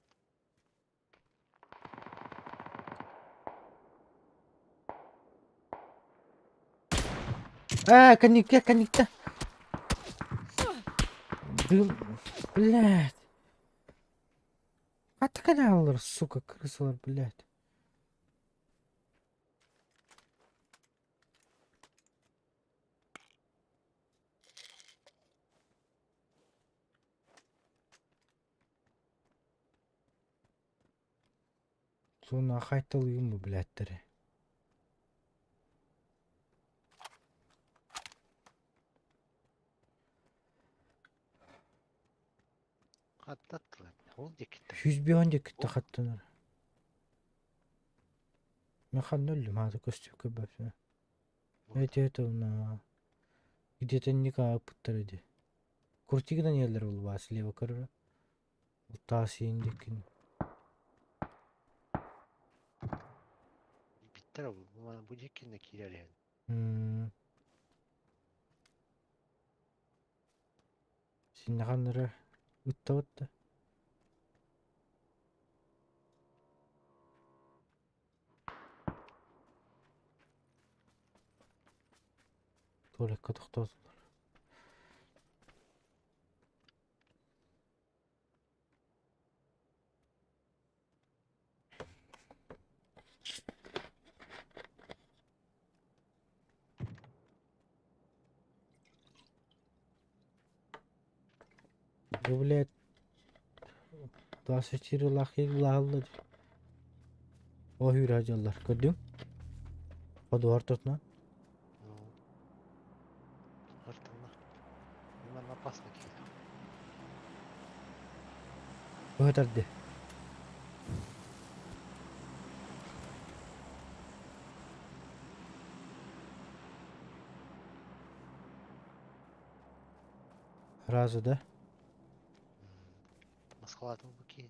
Аа, коннектка, коннектка. Дым, блядь. Атакалар, сука, крысалар, блядь. Суна хайталыйым бу, блядь, Хаттаттылар. Ол диэкиттэн. 101 диэкиттэ хаттанар. Мен ханна өллүм, аата көстүп көрбөппүн. Эти это на где-то никак путтар иди. Крутигынан иһэллэр булбаа слева көрөрө. Таас иин диэкин. Биттэр бу бу диэкиннэ киирэр иһэн. Синнаханнара ыттабытта. Туалекка тохтоотулар. Бу, блядь, 24 лах лаалла. О хүрэ дьаллар. Көрдүң? Ходуар тотна. Ну. Артылар. Манна опасно киирэр. Өтәрді. Разу, да? Москватын бу киин.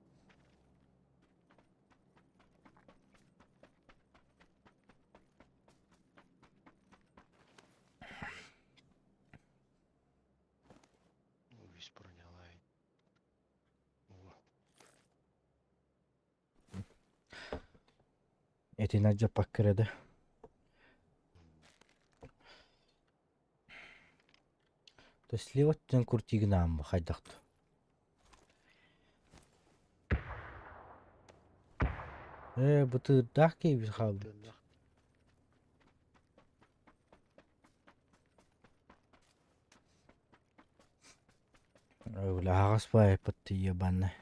Үс бронялай. О, Этин ажаппак кирэдэ. То слева тен куртигнаам хайдахту. Э, бутырдаах киһи хаалбыт. тыыннах. Бля, аҕас баайпыт ебаный.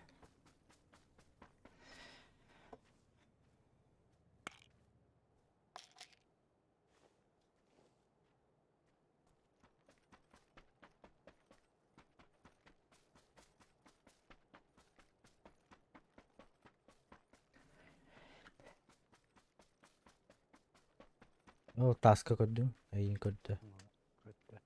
Ол таска көрдүм, эйин көрдө. Көттө.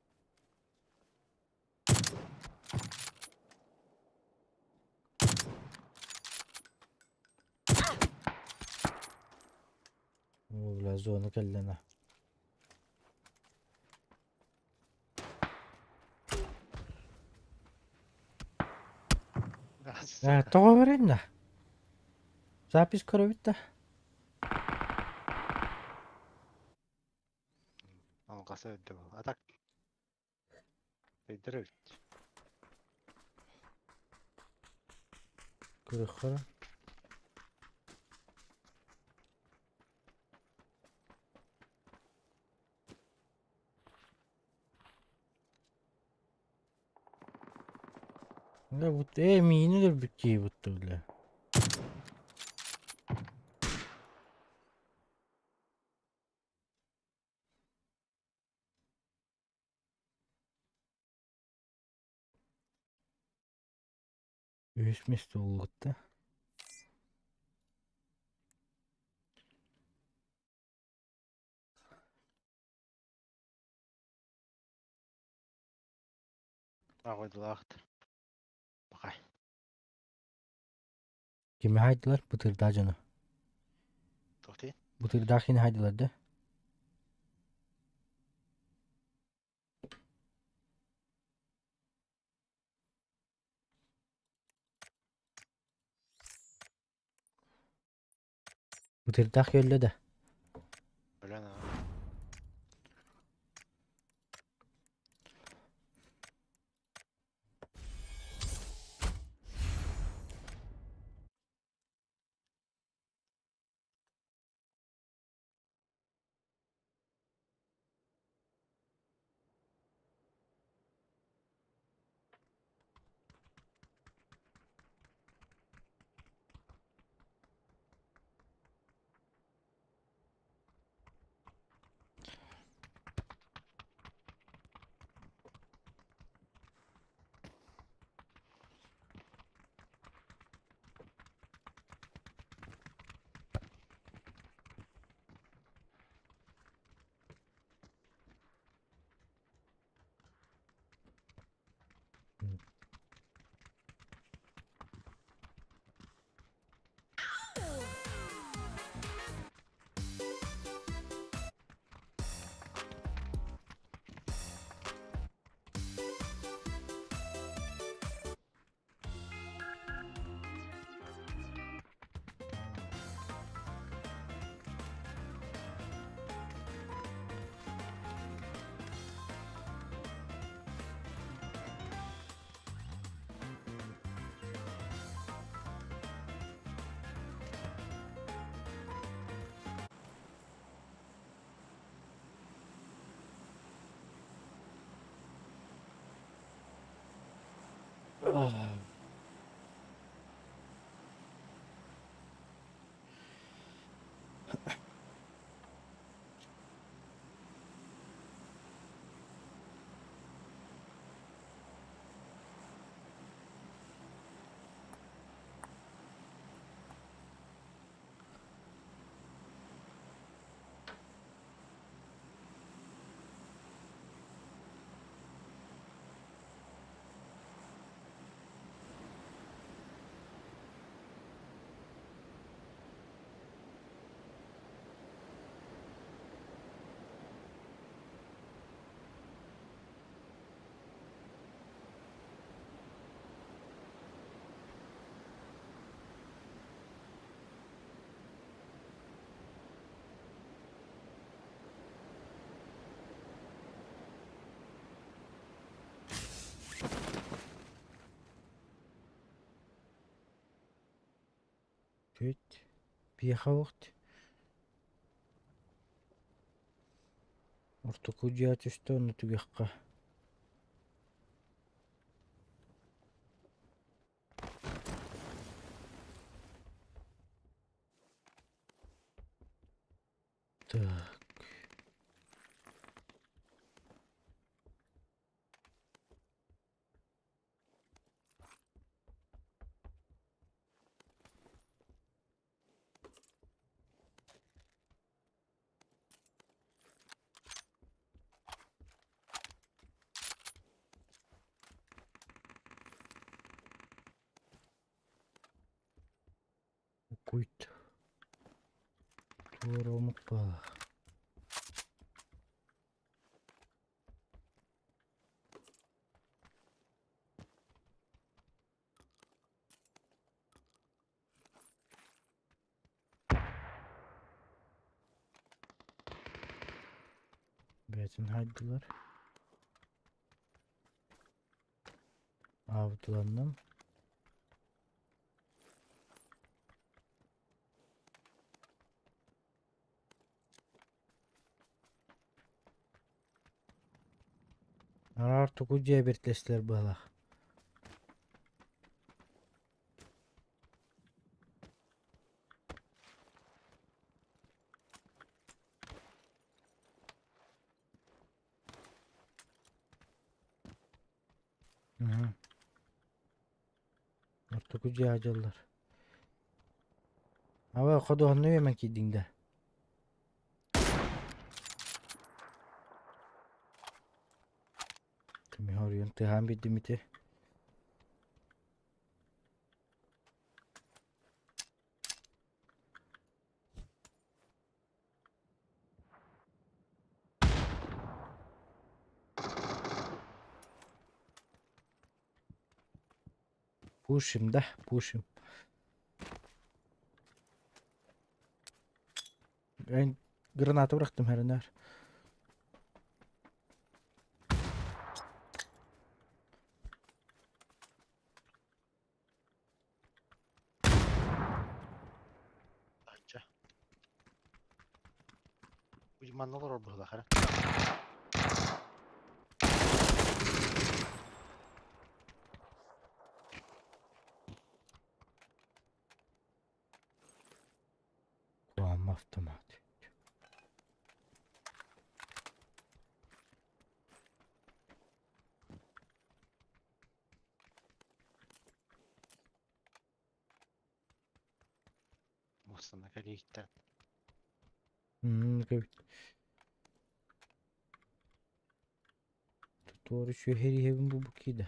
О, бля, зона кэллэнэ. Тоҕо барайын да? Запись көрөбүт да? Алҕаса өлдө буолла. А так өйдөр эбит. Көрүөххэ эрэ. Бля, вот миини өлөрбүт киһи бутта бля. Үһүс миэстэ буолбут да. Аҕыйдылаахт. Бакай. Кими хаайдылар? Бытырдаах дьону. Туох дии? Бытырдаах кини хаайдылар да? Бытырдаах өллө да? Өлөн аа. Чуть. Пьехавахт. Ортоку дьиэ түстэ онно түгэххэ. Так. Куйт. Туора омук баалаах. Бэйэтин хаайдылар. Аабытыланным. Араар тугу дьиэ бэртлэстилэр быһалаах. Мгм. Ортоку дьиэҕэ дьоллор. Аба ходуһанны үөмэн киирдиҥ да? Мин хоруйан тыаһаан биэрдим ити. Пушим, да, пушим. Эн граната бырахтым хэринээр. Анча. Манна олорор быһыылаах эрэ. Куһаҕан автомат. Муостана кэлииттэн. М, Туора үчүгэй иһэбин бу киирдэ.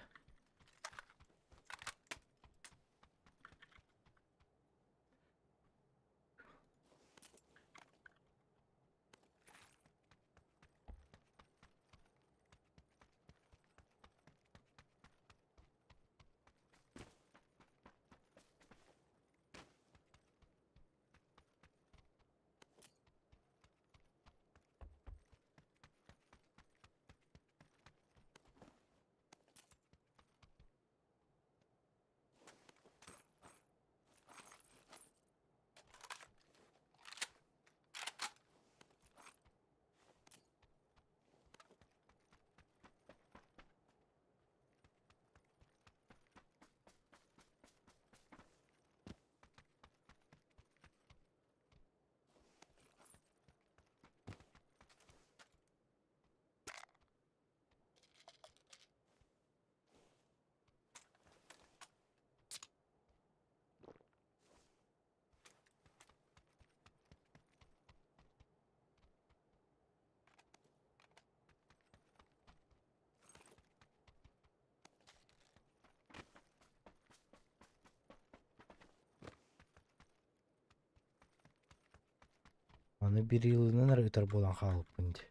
Аны биир ыйылынан эрэ ытар буолан хаалбыппын дии.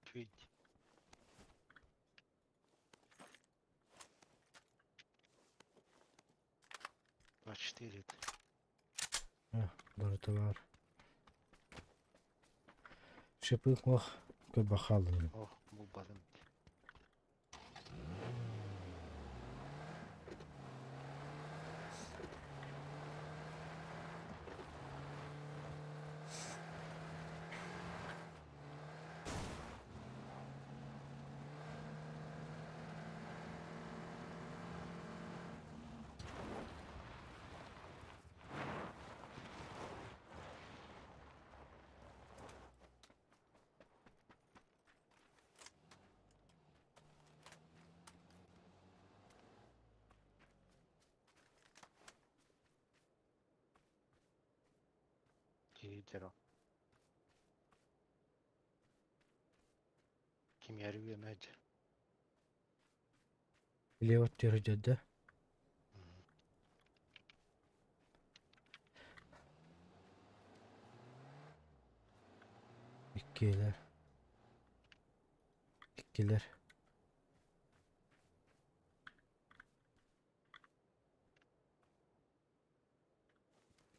Твить. 24. Барыта баар. Шипы ох, көрбө хааллым. Ох, булбатым. Киирдэр Ким үөмэт. Лево дьадда. Иккилэр. Иккилэр.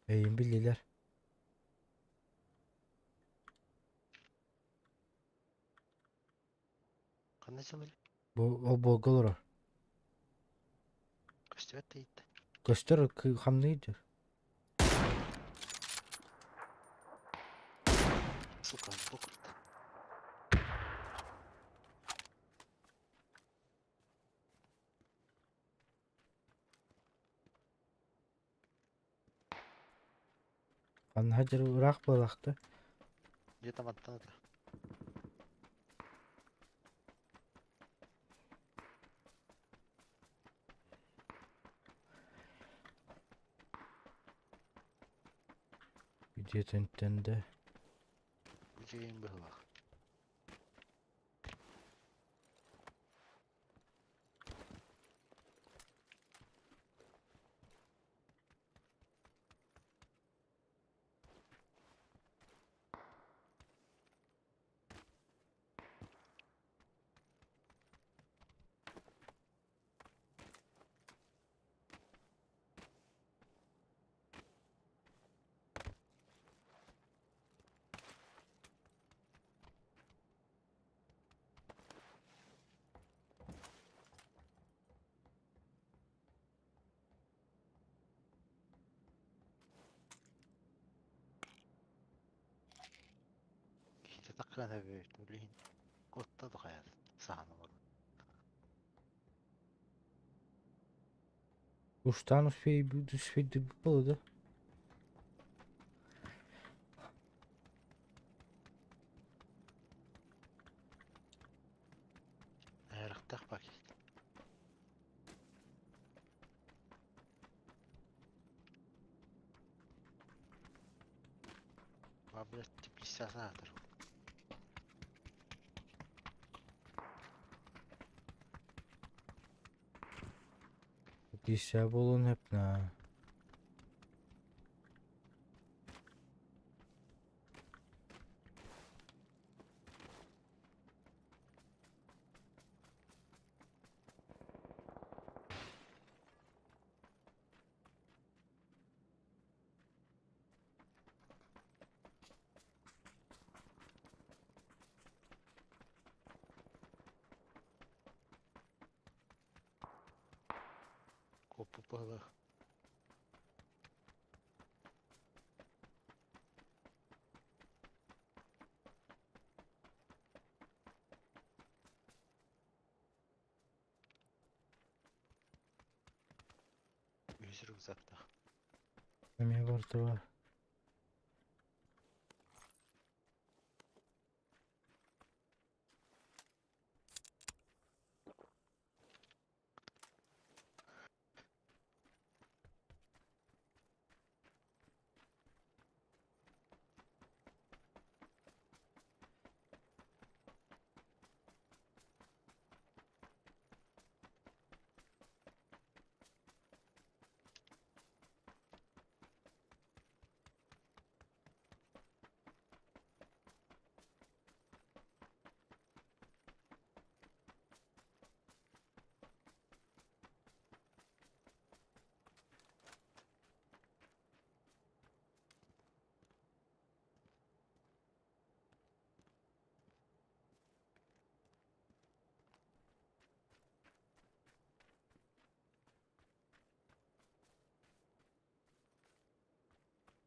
Эйин биллилэр. Ханна сылдьар? Бу олбуорга олорор. Көстүбэт да иһиттэ. Көстөр хамныйдыр. Сука, бу курта. Ханна дьэр ыраах буолаахта. Где-то мантан это. Где-то интенде. Үчүгэйин быһыылаах. Киһитэ таккан эбит, билигин куотта да хайа саһан олорор. Уштан успей успеть было, да? Айрахтаах пакет. Ба, блядь, теплица саатар. Дися болон hep. Куоппут быһыылаах. Үһүс рюкзактаах. Эмиэ барыта бар.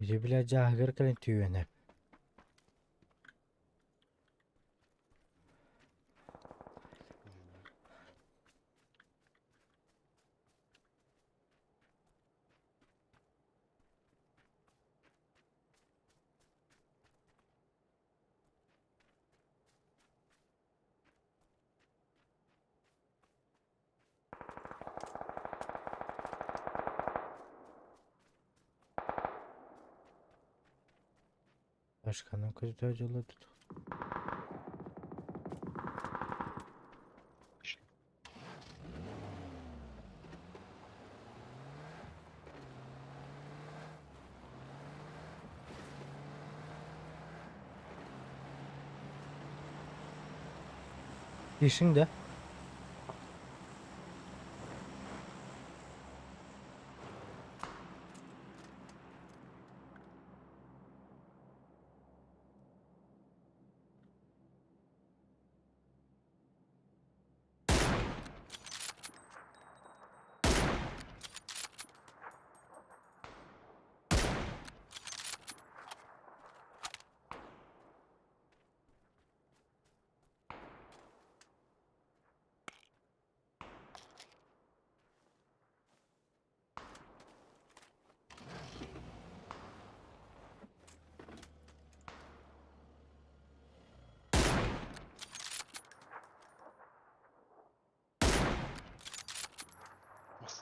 Ити бля дьааһыгар кэлэн түһүөн эп. Başkanın kötü acılı tut. İşin de.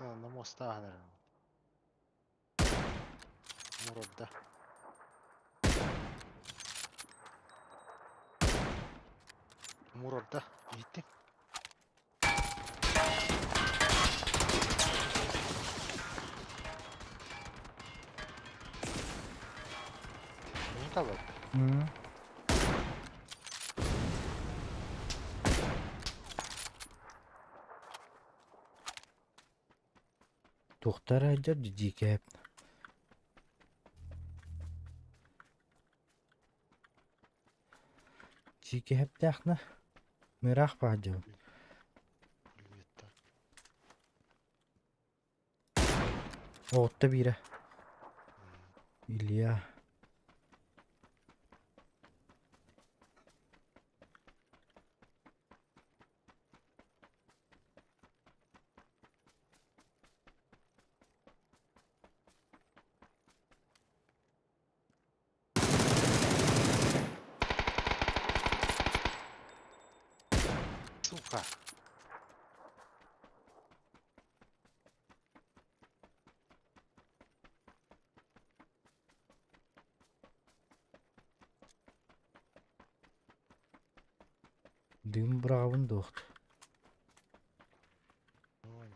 Тахсан муостааһын эрэ. Мурда. Мурда. Иһиттиҥ? Мин таларда. Туохтара сылдьар дьиикээп. Дьиикээптээхнэ мыраах баар дьон. Пулеметтар. Оҕутта биирэ. Илья. Сука. Дым быраҕабын дуохт. Ой.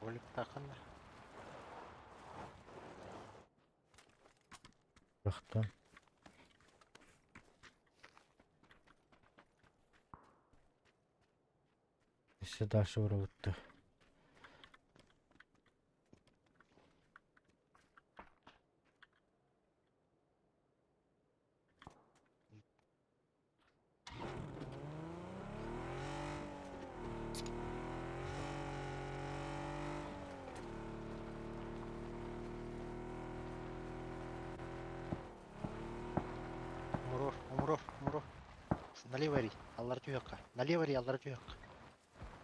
Оликтаханна. Бырахтым. Өссө дальше барабыт Умуруор, умуруор, умуруор. Налево ри, аллара түһүөххэ. Налево ри, аллара түһүөххэ.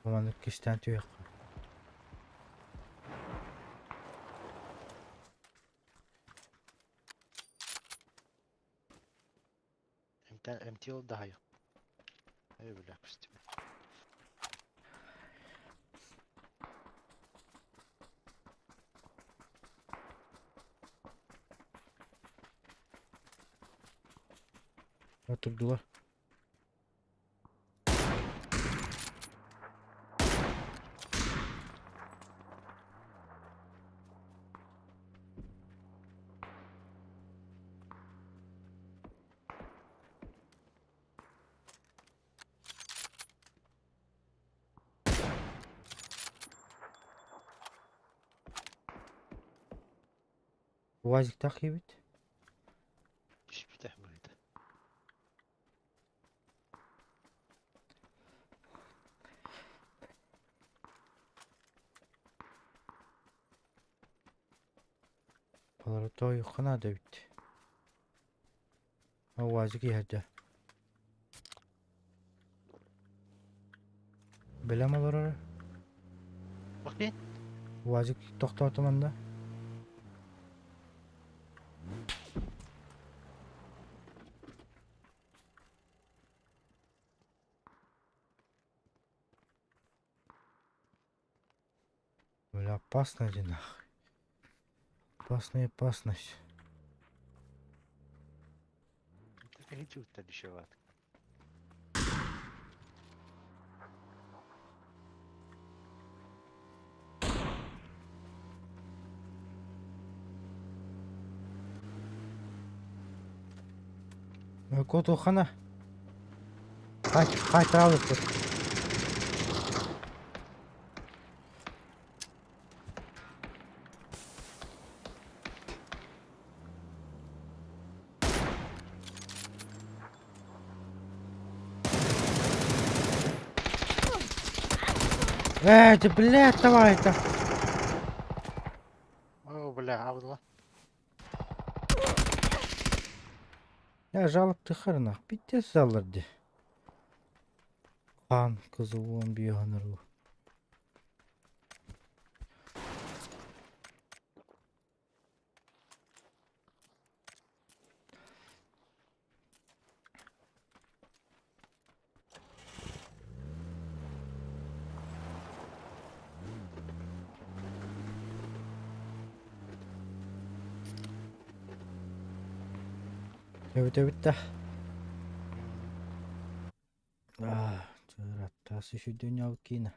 Маннык кистээн түһүөххэ. Эмтэн эмтиэл даһайа. Эй бля, көстүбэ. Отурдулар. УАЗиктаах киһибит. Түспүтэ быһыыта. Балары тоойуохха наада эбит. УАЗик иһэрдэ. Бэлэм олорор. Бахтин. УАЗик тохтоото манна. Бля, опасно иди нахуй. Опасная опасность. Так они чуть дешеват. Куотуоххана. Хаайтараалыппыт. Эй, ты, блядь, давай это. О, бля, абдыла. Я жалоб ты хрена. Пиздец залырды. Хан кызыл он бьёныру. Эбит да. Аа, чыраттаас үшүдүн киина.